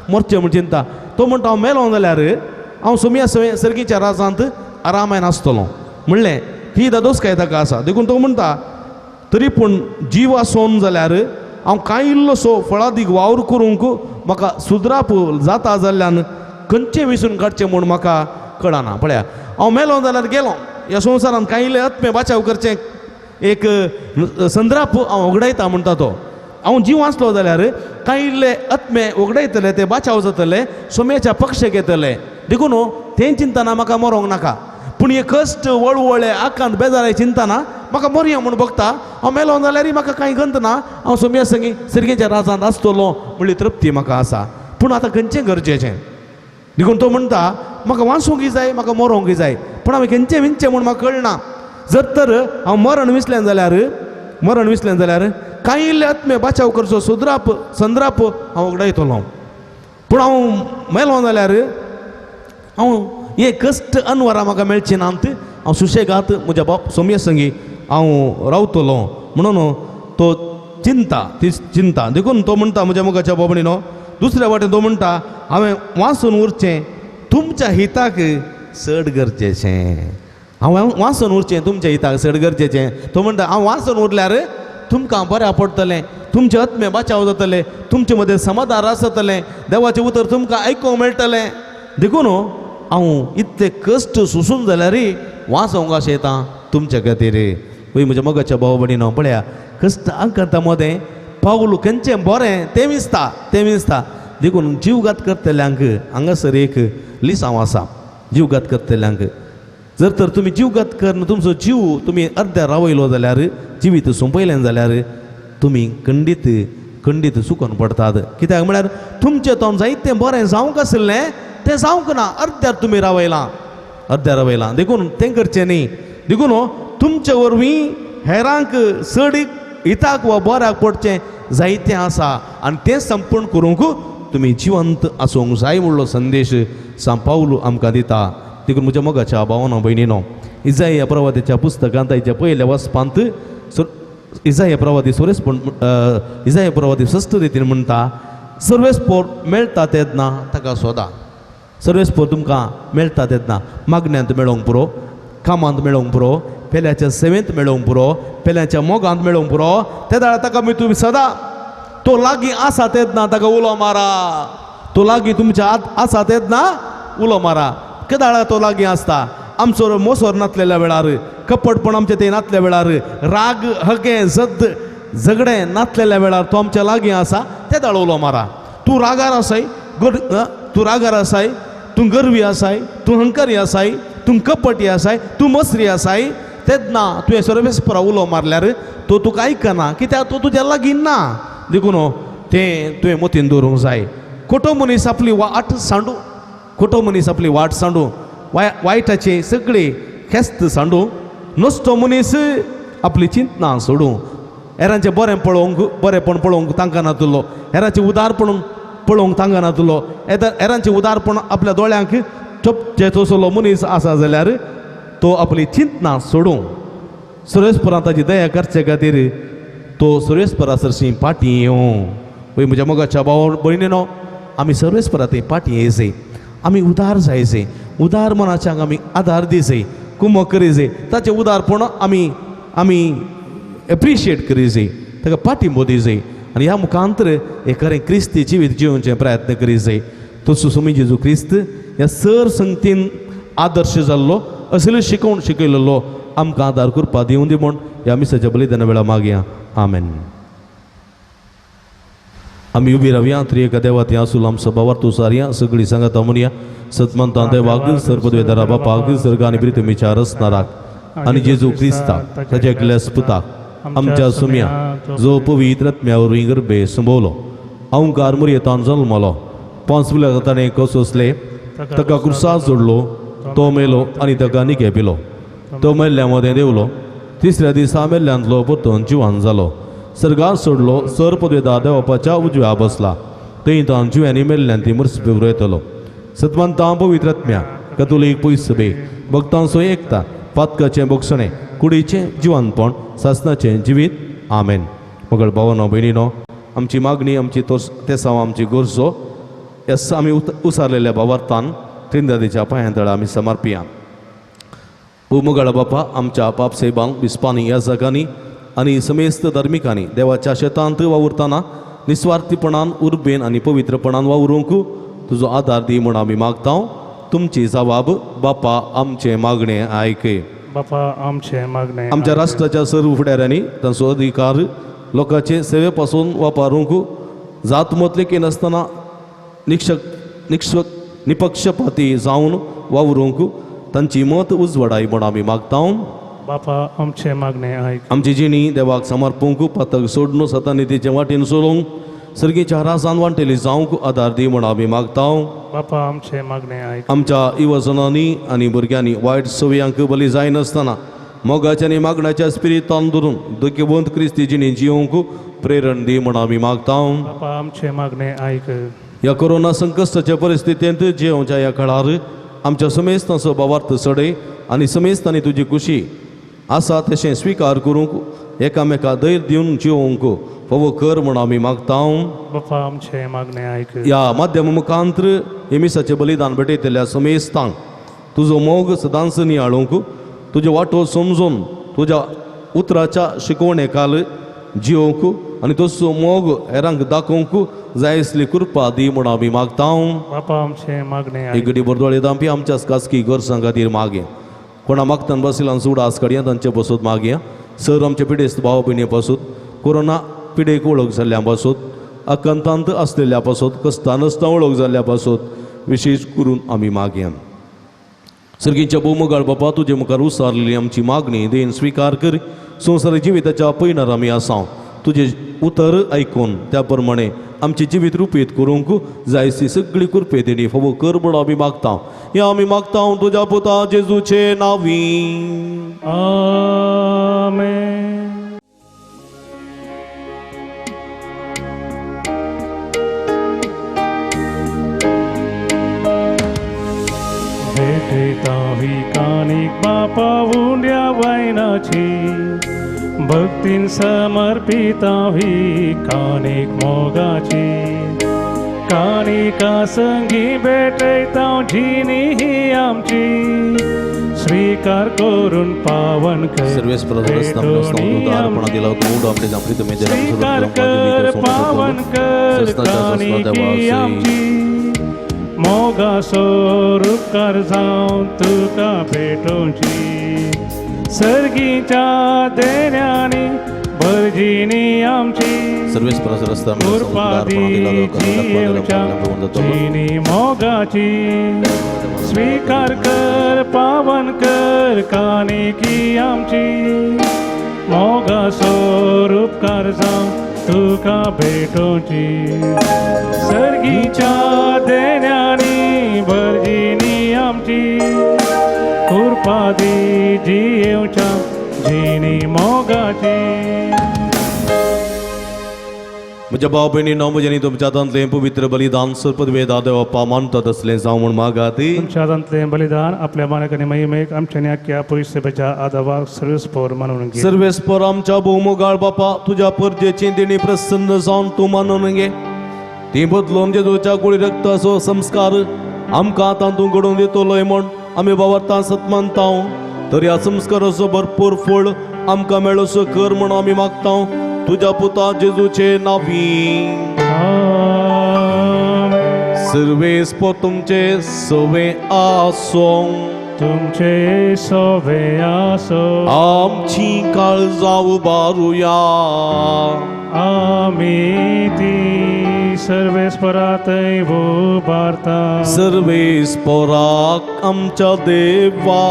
मरचें म्हूण चिंता. तो म्हणटा हांव मेलो जाल्यार हांव सोम्या सर्गीच्या राजांत आरामायन आसतलो म्हणलें ही दादोसकाय ताका आसा. देखून तो म्हणटा तरी पूण जीव आसोन जाल्यार हांव कांय इल्लोसो फळादीक वावर करूंक म्हाका सुद्राप जाता जाल्ल्यान खंयचें विसरून काडचें म्हूण म्हाका कळना. पळया हांव मेलो जाल्यार गेलो ह्या संवसारांत कांय इल्लें आत्मे बाचाव करचें एक संद्राप हांव उगडायता म्हणटा तो. हांव जीव आसलो जाल्यार कांय इल्ले आत्मे उगडायतले, ते बाचाव जातले, सोम्याच्या पक्षेक येतले. देखून तें चिंतना म्हाका मरोंक नाका, पूण हे कश्ट वळवळे आकांत बेजाराय चिंतना म्हाका मरया म्हूण भोगता. हांव मेलो जाल्यार म्हाका कांय गंत ना, हांव सोम्या संगी सर्गेच्या राजांत आसतलो म्हणली तृप्ती म्हाका आसा. पूण आतां खंयचें गरजेचें? देखून तो म्हणटा म्हाका वाचूंकय जाय, म्हाका मरोंकय जाय, पूण हांवें खंयचें विंचें म्हूण म्हाका कळना. जर तर हांव मरण विसलें जाल्यार, मरण विसलें जाल्यार कांय इल्ले आत्मे बाचाव करचो सुद्राप संद्राप हांव उगडायतलो. पूण हांव मेलो जाल्यार हांव हे कश्ट अनवरां म्हाका मेळचे नात, हांव सुशेगात म्हज्या बाप सोम्या संगी हांव रावतलो म्हणून तो चिंता, ती चिंता. देखून तो म्हणटा म्हज्या मोगाच्या बाबणीनो, दुसऱ्या वाटेन तो म्हणटा हांवें वाचून उरचें तुमच्या हिताक चड गरजेचें, हांव वाचून उरचें तुमच्या हिताक चड गरजेचें. तो म्हणटा हांव वाचून उरल्यार तुमकां बऱ्या पडटलें, तुमचे आत्मे बाचाव जातले, तुमचे मदें समाधान आसतलें, देवाचें उतर तुमकां आयकूंक मेळटलें. देखून हांव इतले कश्ट सोसून जाल्यार वाचोवंक अशें येता तुमच्या खातीर. वय म्हज्या मोगाच्या भाव भयणीनो, पळया कश्ट आंकांता मदें पावल खंयचें बरें तें विसता, तें विसता. देखून जीवघात करतल्यांक हांगासर एक लिसांव आसा. जीवघात करतल्यांक जर तर तुमी जीवघात करून तुमचो जीव तुमी अर्द्या रावयलो जाल्यार, जिवीत सोंपयलें जाल्यार तुमी खंडीत खंडीत चुकोन पडटात. कित्याक म्हळ्यार तुमचें तोंड जायतें बरें जावंक आशिल्लें तें जावंक ना, अर्द्यार तुमी रावयलां, अर्द्यार रावयलां. देखून तें करचें न्ही. देखून तुमचे वरवीं हेरांक चड हिताक वा बऱ्याक पडचें जायतें आसा आनी तें संपूर्ण करूंक तुमी जिवंत आसूंक जाय म्हणलो संदेश सांत पावलू आमकां दिता. देखून म्हज्या मोगाच्या भावना भयणीनो, इजाया प्रवादाच्या पुस्तकांत ताच्या पयल्या वचपांत इजाया प्रवादी सोरेसपण इजाया प्रवादी सस्त रितीन म्हणटा, सर्वेस्पोर मेळटा तेन्ना ताका सोदा. सर्वेस्पोर तुमकां मेळटा तेन्ना मागण्यांत मेळोंक पुरो, कामांत मेळोंक पुरो, पेल्याच्या सेवेंत मेळोंक पुरो, पेल्याच्या मोगांत मेळोंक पुरो. ते वेळार ताका तुमी सदा तो लागीं आसा तेन्ना ताका उलो मारा. तो लागीं तुमच्या आसा तेन्ना उलो मारा. केदाळा तो लागीं आसता आमचो मोसोर नातलेल्या वेळार, कपटपण आमचें ते नातल्या वेळार, राग हगें जद्द झगडें नातलेल्या वेळार तो आमच्या लागीं आसा ते दाळ उलो मारा. तूं रागार आसाय, तूं रागार आसाय, तूं गर्वी आसाय, तूं हंकारी आसाय, तूं कपटी आसाय, तूं मसरी आसाय, तेन्ना तुवें सर्वेस्परा उलो मारल्यार तो तुका आयकना, कित्याक तो तुज्या लागीं ना. देखून तें तुवें मतीन दवरूंक जाय. खोटो मनीस आपली वाट सांडू, खोटो मनीस आपली वाट सांडू, वायटाचे सगळे खेस्त सांडू, नस्तो मनीस आपली चिंतना सोडूं. हेरांचें बरें पळोवंक, बरेंपण पळोवंक तांकां नातलो, हेरांचें उदारपण पळोवंक तांकां नातलो, हेरांचें उदारपण आपल्या दोळ्यांक चोपचे तसलो मनीस आसा जाल्यार तो आपली चिंतना सोडूं. सर्वेस्परान ताची दया करचे खातीर तो सर्वेस्परा सरशी पाटी येवं. वय म्हज्या मोगाच्या भाव भयणीनो, आमी सर्वेस्परा थंय पाटी येयचे, आमी उदार जायचे, उदार मनाच्यांक आमी आदार दिवचे, कुमक करीचे, ताचें उदारपण आमी आमी एप्रिशिएट करीचे, ताका पाठिंबो दिवचे आनी ह्या मुखांतर हे खरें क्रिस्ती जिवीत जिवचे प्रयत्न करीचे. तसो सुमी जेजू क्रिस्त ह्या सर संगतीन आदर्श जाल्लो, असले शिकोवन शिकयलेलो आमकां आदार करपा दिवं दी म्हूण ह्या मिसाच्या बलिदाना वेळा मागया. आमेन. आमी उबी रावया. त्रिएका देवा आसूल आमचो भावार्थ उसारया. सगळीं सांगाता म्हणया, सतमंता देवाक, सर्वपदवेदारा बापाक, सर्ग आनी प्रितमीच्या रसनाराक आनी जेजू क्रिस्ताक ताच्या एकल्या पुताक आमच्या सुम्या जो पवित्र आत्म्या वरवीं गर्भे संभवलो, अहंकार मुरयेतान जल्मलो, पांच पुल्या ताणें कसोसले, ताका क्रुसार जोडलो, तो मेलो आनी ताका निके पिलो, तो मेल्ल्या मदें देवलो, तिसऱ्या दिसा मेल्ल्यांतलो परतून जिवान जालो, सर्गार सोडलो, सर पदवेदार देवापाच्या उजव्या बसला, थंय तान जिव्यांनी मेल्ल्यान ती मर्सपी येतलो. सतमंता पवित्र आत्म्या कतोलीक पयस सभे भक्तांचो एकता, पातकाचें बोगसणें, कुडीचें जिवनपण, सासनाचें जिवीत. आमेन. मगळ भावनो भयणीनो, आमची मागणी, आमची तेसांव, आमची गरजो येस आमी उसारलेल्या भावार्थान त्रिंदादीच्या पांयां तळा आमी समर्पिया. मुगाळ बापा, आमच्या पापसेबांक, बिस्पांनी, याजकांनी आनी समेस्त धार्मिकांनी देवाच्या शेतांत वावुरतना निस्वार्थीपणान, उर्बेन आनी पवित्रपणान वावरूंक तुजो आदार दी म्हूण आमी मागता. तुमची जबाब बापा आमचें मागणें आयकय. बापा आमचें मागणें आमच्या राष्ट्राच्या सर्व फुडाऱ्यांनी तांचो अधिकार लोकांचे सेवे पासून वापरूंक जात मत लेखिनासतना निक्षक निपक्षपाती जावन वावरूंक तांची मत उजवाडाय म्हूण आमी मागता. बापा आमचें मागणें आयक. आमची जिणी देवाक समर्पूंक, पातक सोडून सतानितीचे वाटेन सोडूंक, सर्गीच्या रासान वांटेली जावंक आदार दी म्हूण आमी मागता. बापा आमचें मागणें आयक. आमच्या युवजनांनी आनी भुरग्यांनी वायट सवयांक बली जायनासतना मोगाच्या आनी मागण्याच्या स्पिरितान धरून दुखेवंत क्रिस्ती जिणी जियोंक प्रेरण दी म्हूण आमी मागता. बापा आमचें मागणें आयक. ह्या कोरोना संकश्टाच्या परिस्थितींत जियोवच्या ह्या काळार आमच्या समेस्तांचो भावार्थ सडय आनी समेस्तांनी तुजी खुशी आसा तशें स्विकार करूंक एकामेका धैर्य दिवन जिवोवंक फावो कर म्हूण आमी मागता. बापा आमचें मागणें आयक. ह्या माध्यम मुखांत्र हे मिसाचें बलिदान भेटयतल्या समेस्तांक तुजो मोग सदांच नियाळूंक, तुज्यो वाटो समजून तुज्या उतराच्या शिकवणे काल जिवोवंक आनी तसो मोग हेरांक दाखोवंक जाय आसली कृपा दी म्हूण आमी मागता. बापा आमचें मागणें एक आयक. घडी बरदोळे दामपी आमच्याच खासगी गरजां खातीर मागया. कोणा मागतान बसिलान सुडास काडया तांचे पसून मागया. सर आमचे पिडेस्त भाव भयणी पासून, कोरोना पिडेक वळख जाल्ल्या पासून, अकंतांत आसलेल्या पासून, कस्ता नासतना वळख जाल्ल्या पासून विशेश करून आमी मागया. सर्गीच्या भोवमोगाळ बापा, तुजे मुखार उसारलेली आमची मागणी देन स्विकार कर. संवसारी जिविताच्या पयणार आमी आसा, तुजें उतर आयकून त्या प्रमाणे आमचें जिवीत रुपीत करूंक जाय ती सगळी कृपे देणी फावो कर म्हूण आमी मागता. हें आमी मागता तुज्या पुता जेजूचे नांवी. आमेन. भेटता ही कानिक बापा उंड्या वैनाची, भक्तीन समर्पिता ही कानिक मोगाची. कानिका संगी भेटयता जिनी ही आमची, स्वीकार करून पावन कर भेटोणी आमची. स्वीकार कर पावन कर कानिकी आमची, मोगासो रुपकार जावन तुका भेटोवची. सर्गीच्या देण्यांनी भरजिनी आमची, कृपा दी जिनी मोगाची. स्वीकार कर पावन कर कानिकी आमची, मोगासो रुपकार जावन तुका भेटोवची. सर्गीच्या देण्यांनी भरजिनी आमची, कृपा दी जियेवच्या जिनी मोगाची. म्हज्या भाव भयणी, म्हज्यानी तुमच्या हातांतलें पवित्र बलिदान सर्पदवेदा देवप्पा मानता तसलें जावं म्हूण मागाती. तुमच्या हातांतलें बलिदान आपल्या मानक आनी महिमेक आमच्या न्याक्या पयशे आदावाक सर्वेस्पोर मानून घे. सर्वेस्पर आमच्या भोवमोगाळ बापा, तुज्या परजेची देणी प्रसन्न जावन तूं मानून घे. ती बदलून जेजूच्या गुळी रक्ताचो संस्कार आमकां तातूंत घडोवन दितलोय म्हूण आमी बावरता सतमानता. तर ह्या संस्काराचो भरपूर फळ आमकां मेळोसो कर म्हूण आमी मागता तुज्या पुता जेजूचे नांवी. आमेन. सर्वेस्पर तुमचे सवे आसों. तुमचे सोवे आसो. आमची काळजां उबारुया. आमी ती सर्वेस्परातय उबारता. सर्वेस्पराक आमच्या देवा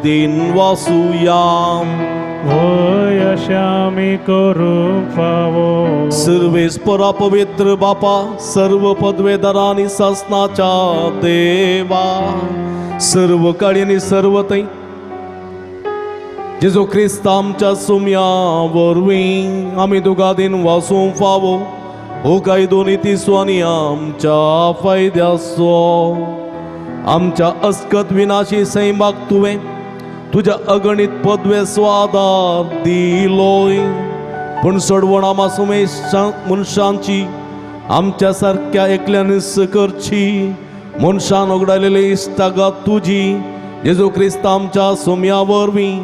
दिन वासुया. वय अशें आमी करूंक फावो. सर्वेस्परा पवित्र बापा, सर्व पदवेदारा आनी सासनाच्या देवा, सर्व काळी आनी सर्व थंय जेजू क्रिस्त आमच्या सुम्या वरवीं आमी तुका दिन वासूंक फावो हो कायदो नितीचो आनी आमच्या फायद्याचो. आमच्या अस्कत विनाशी सैमाक तुवें तुज्या अगणीत पदवेचो आदार दिलोय, पूण सडवण आमा सुमेश मनशांची आमच्या सारक्या एकल्यानच करची. मनशान उगडायलेली इश्टागत तुजी जेजू क्रिस्त आमच्या सोम्या वरवीं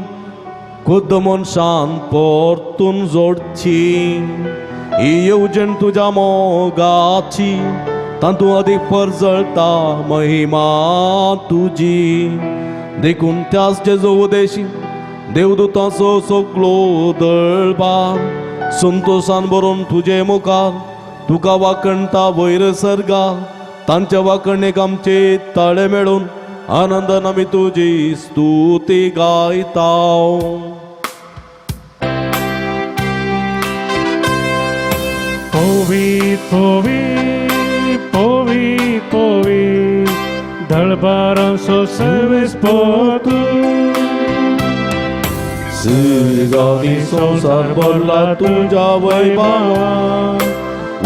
खुद्द मनशान परतून जोडची. ही येवजण तुज्या मोगाची, तातूंत अदीक परजळटा महिमा तुजी. देखून त्याच जेजू उदेशी देवदूतांचो सगलो दळबार संतोशान भरून तुजे मुखार तुका वाकणटा वयर सर्गा. तांच्या वाकणेक आमचे ताळे मेळून आनंदान आमी तुजी स्तुती गायता. पवित पवित पवित पवित दळबारांचो सर्वेस्पर तूं. सर्गांनी संवसार भरला तुज्या वैभवान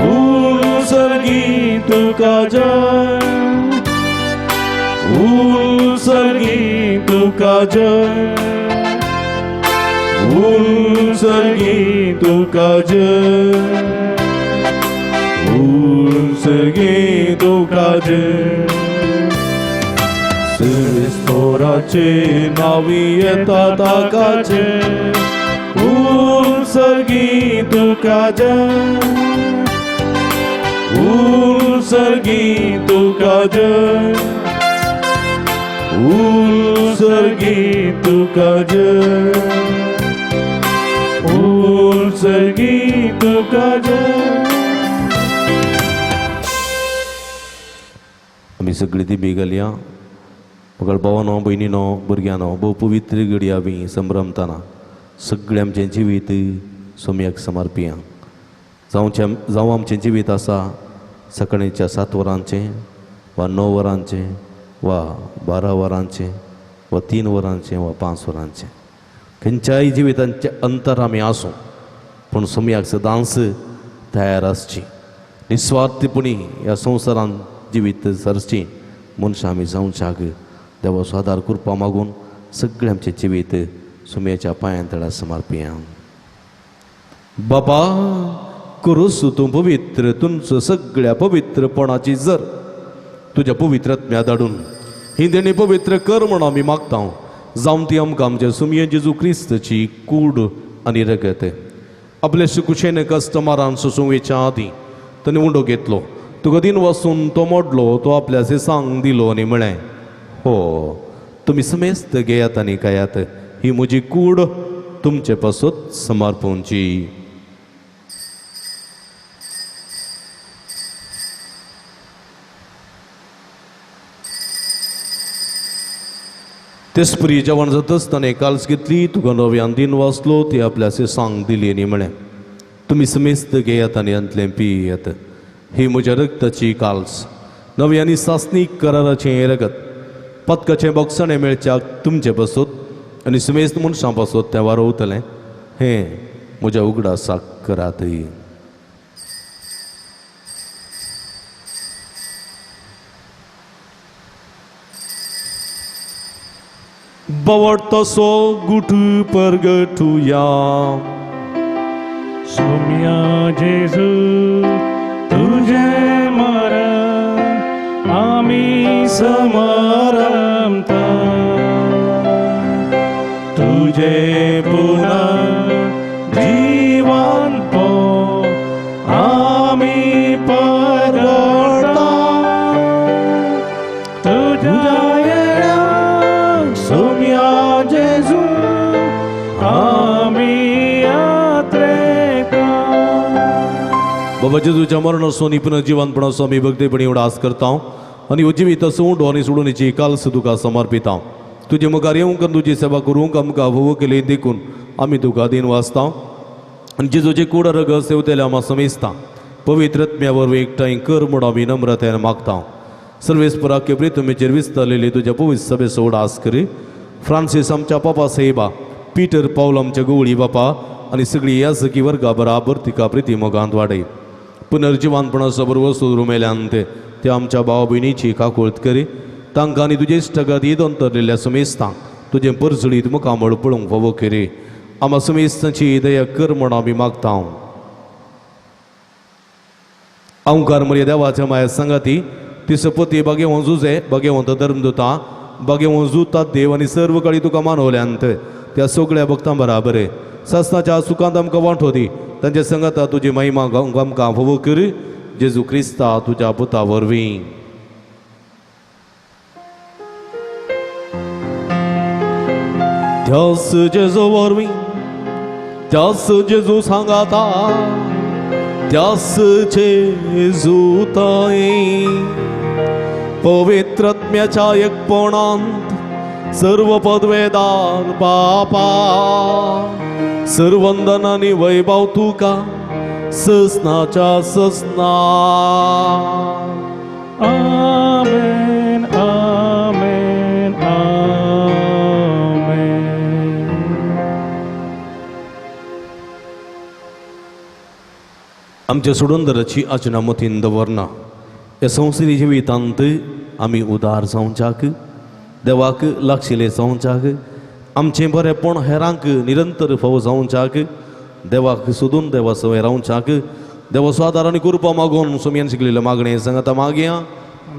उत्सर्गी तुका जय उत्सर्गी तुका जय उत्सर्गी तुका जय उत्सर्गी तुका जय सर्वेस्पोराचे नावी येता ताकाचे उत्सर्गी तुका जय उत्सर्गी तुका जय उत्सर्गी तुका जय उत्सर्गी तुका जय. आमी सगळी ती घालया मगळ भावानो भयणीनो भुरग्यांनो भोव पवित्र घडी आमी संभ्रमताना सगळें आमचें जिवीत सोमयाक समर्पिया. जावचें जावं आमचें जिवीत आसा सकाळीच्या 7 वरांचें वा 9 वरांचें वा 12 वरांचें वा 3 वरांचें वा 5 वरांचें, खंयच्याय जिवितांचें अंतर आमी आसूं पूण सोमयाक सदांच तयार आसची. निस्वार्थपणी ह्या संवसारांत जिवीत सरची मनशां आमी जावच्याक देवाचो आदार कृपा मागून सगळें आमचें जिवीत सुमयाच्या पांयां तळा समर्पिया. बाबा करूस तूं पवित्र तुमचो सगळ्या पवित्रपणाची जर तुज्या पवित्र आत्म्या धाडून ही देणी पवित्र कर म्हण आमी मागता. जावं ती आमकां आमच्या सुमये जेजू क्रिस्तची कूड आनी रगत. आपले सुकुशेन कस्टमरान सोसूंक आदीं ताणें उंडो घेतलो, तुका दिन वसून तो मोडलो, तो आपल्या सांग दिलो आनी म्हळें, हो तुमी समेस्त घेयात आनी खायात, ही म्हजी कूड तुमचे पासत समर्पणची. तेसपरी जेवण जातच ताणें काल्स घेतली, तुका नव्यान दिन वाचलो, ती आपल्या सांग दिली आनी म्हळें, तुमी समेस्त घेयात आनी हांतलें पियात, ही म्हज्या रक्ताची काल्स, नवी आनी सासणीक कराराचें हें रगत, पदकाचें बोगसणें मेळच्याक तुमचे पासत आनी समेस्त मनशां पासत तें वारोवतलें, हें म्हज्या उगडासाक करात. बवट तसो गुट परगटुया. सोम्या जेजू तुझे मरण आमी समारंभता, तुझे पुनः जीवन पो आमी परगटता, तुझ्या येण्याक सोम्या जेजू आमी यात्रेता. बाबा जेजूच्या मरणाचो आनी पुनर्जिवनपणाचो आमी भक्तीपणी उडास करता आनी जिवीत उंडो आनी सोडूनीची काल्स तुका समर्पिता. तुजे मुखार येवंक आनी तुजी सेवा करूंक आमकां भोव केली देखून आमी तुका दिन वाचता आनी जेजूचे कूड रगत सेवतेल्या आमा समेजता. पवित्र आत्म्या वरवीं एकठांय कर म्हूण आमी नम्रतायेन मागता. सर्वेस्पराक प्रितमेचेर विस्तारलेली तुज्या पवित्र सभेचो उडास करी. फ्रांसीस आमच्या पापा साहेबा, पीटर पावल आमच्या गवळी बापा आनी सगळी याजकी वर्गा बराबर तिका प्रिती मोगांत वाडय. पुनर्जिवानपणाचो बरोबर सोदरू मेल्यान ते आमच्या भाव भयणीची काकुळत करी. तांकां आनी तुजे इश्टागत ईद अंतरलेल्या समेस्तांक तुजें परजळीत मुखामळ पळोवंक फावो करी. आमा समेस्तांची दया कर म्हण आमी मागता. अंकार मर्या देवाच्या माया सांगाती ती सपती बागेवन जुजे बागेवंत धर्मदुता बागेवन जुतात देव आनी सर्व काळी तुका मानवल्यांत त्या सगळ्या भक्तां बराबर सासनाच्या सुखांत आमकां वांटो दी. तांच्या संगाता तुजी महिमा आमकां फावो कर. जेजू क्रिस्ता तुज्या पुता वरवीं. त्यास जेजू वरवीं, त्यास जेजू सांगाता, त्यास जेजू ताई पवित्र आत्म्याच्या एकपणांत सर्व पदवेदार बापा सर्वंदन आनी वैभव तुका ससनाच्या ससना. आमेन आमेन आमेन. आमच्या सोडूनदराची आचना मतीन दवरना ह्या संवसारी जिवितांत आमी उदार जावच्याक देवाक लागशिल्ले जावच्याक आमचें बरेंपण हेरांक निरंतर फावो जावच्याक देवाक सोदून देवा सवय रावच्याक देवाचो आदार आनी कृपा मागून सोमयान शिकलेलें मागणें सांगाता मागया.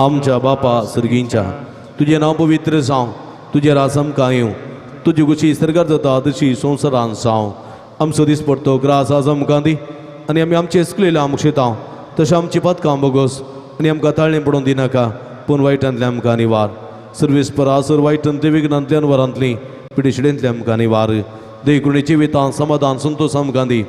आमच्या बापा सर्गींच्या तुजें नांव पवित्र जावं, तुजें राज आमकां येवं, तुजी खुशी सर्गार जाता तशी संवसारान जावं. आमचो दीस पडतो ग्रास आज आमकां दी आनी आमी आमचें चुकलेलें आमकां शितां तशें आमची पदकां बोगस आनी आमकां ताळणें पडोवन दिनाका पूण वायटांतलें आमकां निवार. सर्वीस परासर वायटांतली विघ्नांतली अनवरांतली पिडिशिडेंतली आमकां निवार. देखून जिवितान समाधान संतोश आमकां दी.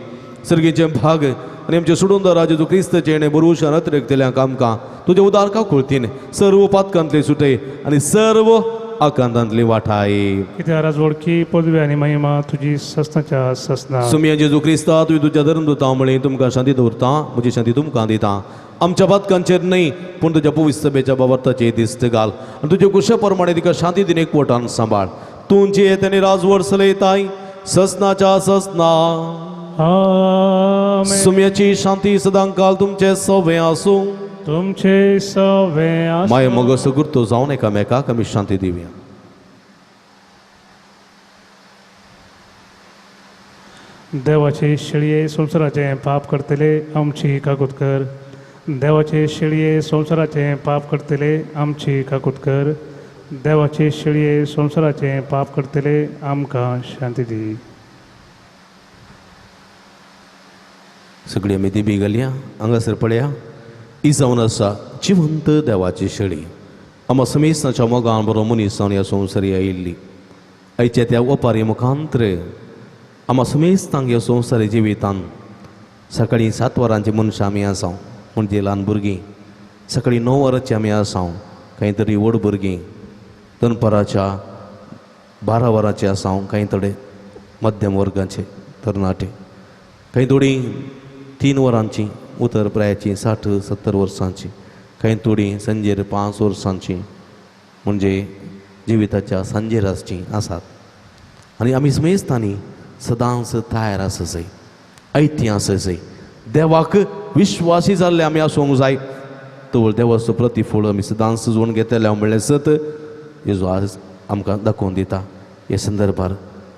सर्गीचें भाग आनी आमचें सोडून जेजू क्रिस्तचें बरोवशान अतिरेकतल्यांक आमकां तुजें उदार काकुळतीन सर्व पातकांतले सुटय आनी सर्व आकांतांतली वाठाय. कित्याक राजवडकी पदवी आनी महिमा तुजी ससनाच्या ससना. सुमया जेजू क्रिस्ता तुवें तुज्या धर्म दुता म्हळें तुमकां शांती दवरता म्हजी शांती तुमकां दिता. आमच्या पातकांचेर न्हय पूण तुज्या पवित्र सभेच्या बाबर्ताचेर दिस्त घाल आनी तुजे कुशे प्रमाणे तिका शांती दिन एकवटान सांबाळ. तूं जे आनी राजवड चलयताय ससनाच्या ससना. आमेन. सुम्याची शांती सदांकाल तुमचे सवे आसूं. तुमचे सवे आसूं. माय मगो सगुर्तो जावन एकामेकाक आमी शांती दिवया. देवाचे शेळये संवसाराचें पाप करतले आमची काकूत कर. देवाचे शेळये संवसाराचें पाप करतले आमची काकूत कर. देवाचे शेळये संवसाराचें पाप करतले आमकां शांती दी. सगळी आमी दिबी घालया हांगासर पळया ही जावन आसा जिवंत देवाची शेळी. आमा समेस्ताच्या मोगान बरो मनीस जावन ह्या संवसारी आयिल्ली. आयच्या त्या ओपारी मुखांत्र आमा समेस्तांक ह्या संवसारी जिवितान सकाळीं 7 वरांची मनशां आमी आसा म्हणजे ल्हान भुरगीं, सकाळीं 9 वरांची आमी आसा कांय तरी व्हड भुरगीं, दनपाराच्या 12 वरांची आसा कांय थोडे मध्यम वर्गाचे तरणाटे, कांय थोडीं 3 वरांची उतर प्रायाची 60-70 वर्सांची, कांय थोडीं सांजेर 5 वर्सांची म्हणजे जिविताच्या सांजेर आसचीं आसात. आनी आमी समेस्तांनी सदांच तयार आसा जाय, आयती आसा जाय, देवाक विश्वासी जाल्ले आमी आसूंक जाय. तवळ देवाचो प्रतिफळ आमी सदांच जोडून घेतले म्हणलें सत जेजू आज आमकां दाखोवन दिता. ह्या संदर्भार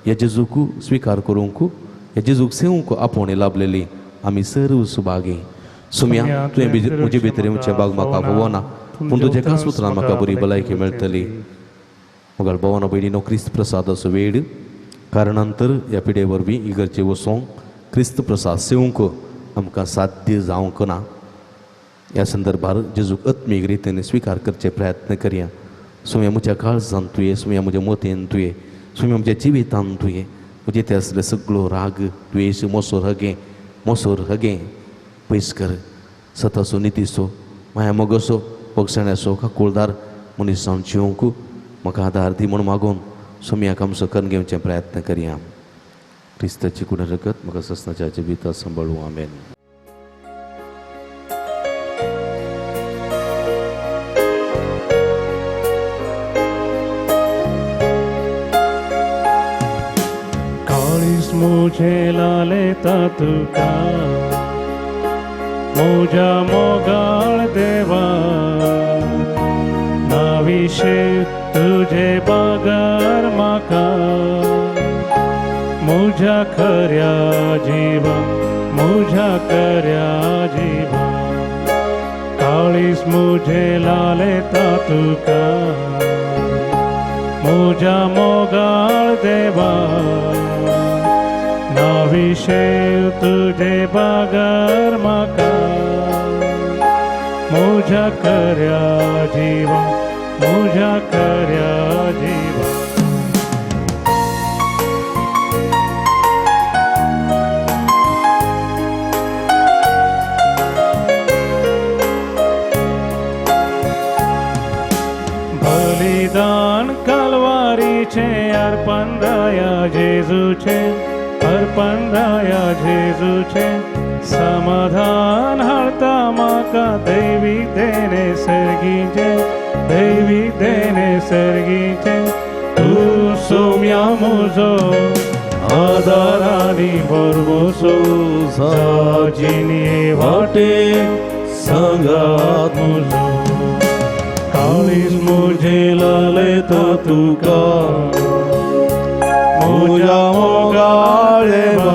ह्या जेजूक स्विकार करूंक ह्या जेजूक सेवंक आपोवणी लाभलेली आमी सर्व सुभागी. सुम्या तुवें म्हजे भितर येवचें बाग म्हाका पळोवना पूण तुज्या एकाच उतरान म्हाका बरी भलायकी मेळटली. मगाळ भोवना भयणीनो क्रिस्त प्रसादाचो वेळ कारणांतर ह्या पिडे वरवीं इगर्जे वचोंक क्रिस्त प्रसाद सेवंक आमकां साध्य जावंक ना. ह्या संदर्भार जेजूक आत्मीक रितीन स्विकार करचे प्रयत्न करया. सुम्या म्हज्या काळजान तुवें, सुम्या म्हज्या मतेन तुवें, सुम्या म्हज्या जिवितान तुवें म्हजे ते आसले सगळो राग द्वेश मोसोर हगें मोसोर हगें पयस कर. सताचो नितीचो माया मोगसो बक्षण्याचो काकुळदार मनीस जावन जिवंक म्हाका आदार दी म्हूण मागून सोम्याक आमचो करून घेवचे प्रयत्न करया. क्रिस्ताची कुड रगत म्हाका ससनाच्या जिविता सांबाळूं. आमेन. काळीज मुझे लालेता तुका मुझ्या मोगाळ देवा नाविशे तुझे बागार म्हाका मुझ्या खऱ्या जीवा मुझ्या खऱ्या जीवा. काळीज मुझे लालेता तुका मुझ्या मोगाळ देवा नाविशे तुझे बागार म्हाका मुझ्या खऱ्या जीवा मुझ्या खऱ्या जीवा. बलिदान कालवारीचे अर्पण राया जेजूचे अर्पण राया जेजूचे समाधान हाडता म्हाका दैवी देणे सर्गीचे दैवी देणे सर्गीचे. तूं सोम्या म्हजो आदारानी भरवसो जिणे वाटे सांगात म्हजो काळीज म्हजें लालयता तुका म्हज्या मोगाळ देवा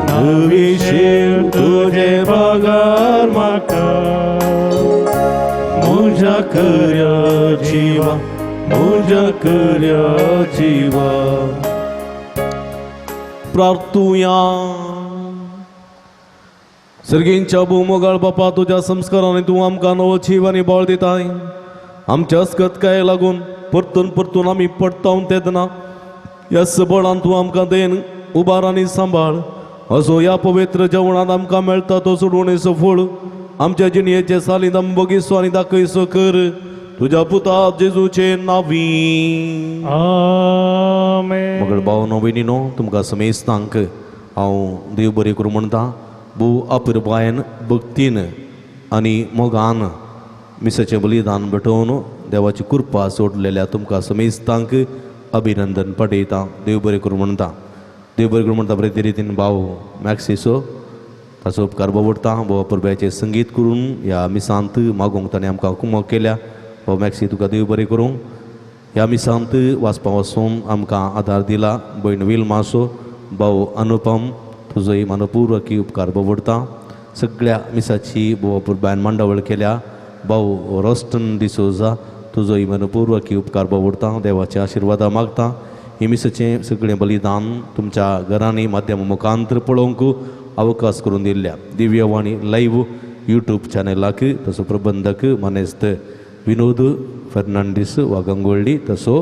नवी शीव तुजे बगर म्हाका म्हज्या खऱ्या जिवा म्हज्या खऱ्या जिवा. प्रार्थुया. सर्गींच्या भूमोगाळ बापा, तुज्या संस्कारांनी तूं आमकां नवो जीव आनी बळ दिताय. आमच्या अस्कतकाये लागून परतून परतून आमी पडटा तेन्ना ह्या सबळान तूं आमकां then उबार आनी सांबाळ. असो ह्या पवित्र जेवणांत आमकां मेळटा तो सोडवणेचो फळ आमच्या जिणयेचे सालींत आमी बगीसो आनी दाखयसो कर तुज्या पुता जेजूचे नावी. आमेन. मगळ भावनो भयणीनो, तुमकां समेस्तांक हांव देव बरें करूं म्हणटा. भोव अपुरबायेन, भक्तीन आनी मोगान मिसाचें बलिदान भेटोवन देवाची कृपा सोडलेल्या तुमकां समेस्तांक अभिनंदन पटयता. देव बरें करूं म्हणटा. देव बरें करूं म्हणटा. बरे रितीन भाव मॅक्सिसो ताचो उपकार बोवडटा. भोव अपुरबायेचें संगीत करून ह्या मिसांत मागूंक ताणें आमकां कुमक केल्या. भाव मॅक्सी, तुका देव बरें करूं. ह्या मिसांत वाचपा वचून आमकां आदार दिला भयण विल्मासो, भाव अनुपम, तुजोय मनपूर्वकी उपकार बोवडटा. सगळ्या मिसाची भोव अपुरबायेन मांडावळ केल्या भाव रोस्टन डिसोजा, तुजोय मनपूर्वकी उपकार बोवडटा. देवाचे आशिर्वादा मागता. ही मिसाचें सगळें बलिदान तुमच्या घरांनी माध्यम मुखांतर पळोवंक अवकाश करून दिल्ल्या दिव्यवाणी लायव्ह यूट्यूब चॅनलाक तसो प्रबंधक मानेस्त विनोद फेर्नांडीस वा गंगोळ्ळी, तसो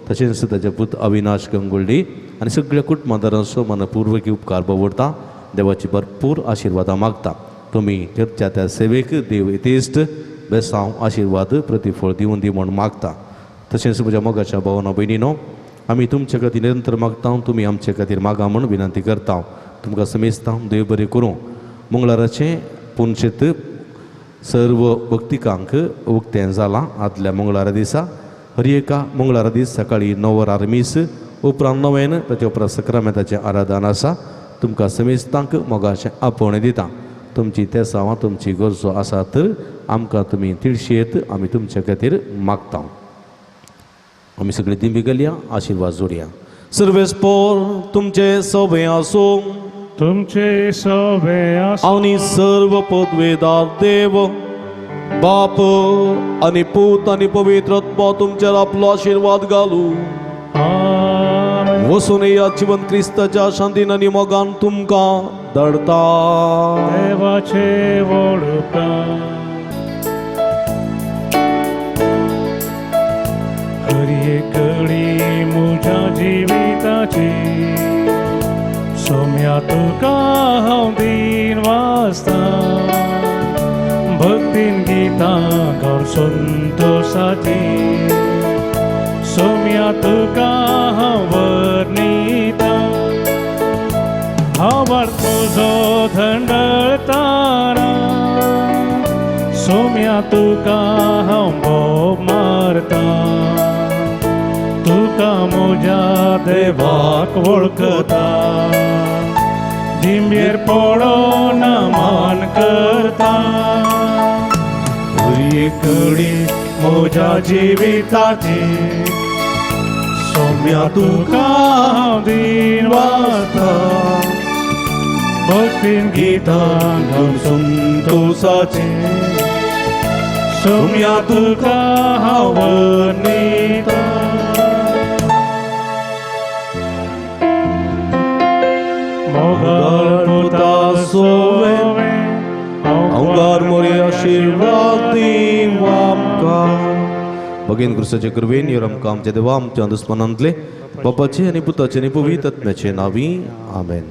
तशेंच ताचे पूत अविनाश गंगोळ्ळी आनी सगळ्या कुटुंबादारांचो मनपूर्वकी उपकार बोवडटा. देवाची भरपूर आशिर्वादां मागता. तुमी करच्या त्या सेवेक देव येतेस्त बेसांव आशिर्वाद प्रतिफळ दिवन दी म्हूण मागता. तशेंच म्हज्या मोगाच्या भावना भयणीनो, आमी तुमचे खातीर निरंतर मागता, तुमी आमचे खातीर मागा म्हूण विनंती करता. तुमकां समेस्तां देव बरें करूं. मंगळाराचें पुनशेत सर्व भक्तिकांक उक्तें जालां. आदल्या मंगळारा दिसा हर एका मंगळारा दीस सकाळीं 9 वरार मीस, उपरांत नवेन, ताचे उपरांत सक्रामेंताचें आराधन आसा. तुमकां समेस्तांक मोगाचें आपोवणें दिता. तुमची तेसांवां, तुमची गरजो आसा तर आमकां तुमी तिळशेत, आमी तुमचे खातीर मागता. आमी सगळीं दिंबी घालया, आशिर्वाद जोडया. सर्वेस्पोर तुमचे सवे आसूं, तुमचे सवे आसूं, आनी सर्व पदवेदार देव बाप आनी पूत आनी पवित्र आत्मा तुमचेर आपलो आशिर्वाद घालू. आमेन. वसून या जिवन क्रिस्ताच्या शांतीन आनी मोगान तुमकां दडता. देवाचे वळुका हर एक घडी म्हज्या जिविताची सोम्या तुका हांव दिन वाचता भक्तीन गितां गावन संतोशाची सोम्या तुका हांव वर्णिता हांव म्हजो थंडळताना सोम्या तुका हांव बोब मारता तुका म्हज्या देवाक वळखता जिंबेर पडोन मान करता कडी म्हज्या जिविताची सोम्या तुका हांव दिन वाचता भक्तीन गितां गावन संतोशाची सोम्या तुका हांव वर्णिता. मोगाळ पुता सोवे अंगार मोरे आशिर्वाद दीव आमकां. भगीन क्रिस्ताचे कृपेन यो आमकां आमच्या देवा आमच्या दुस्मनांतले बापाचे आनी पुताचे आनी पवित्र आत्म्याचे नांवी आमेन.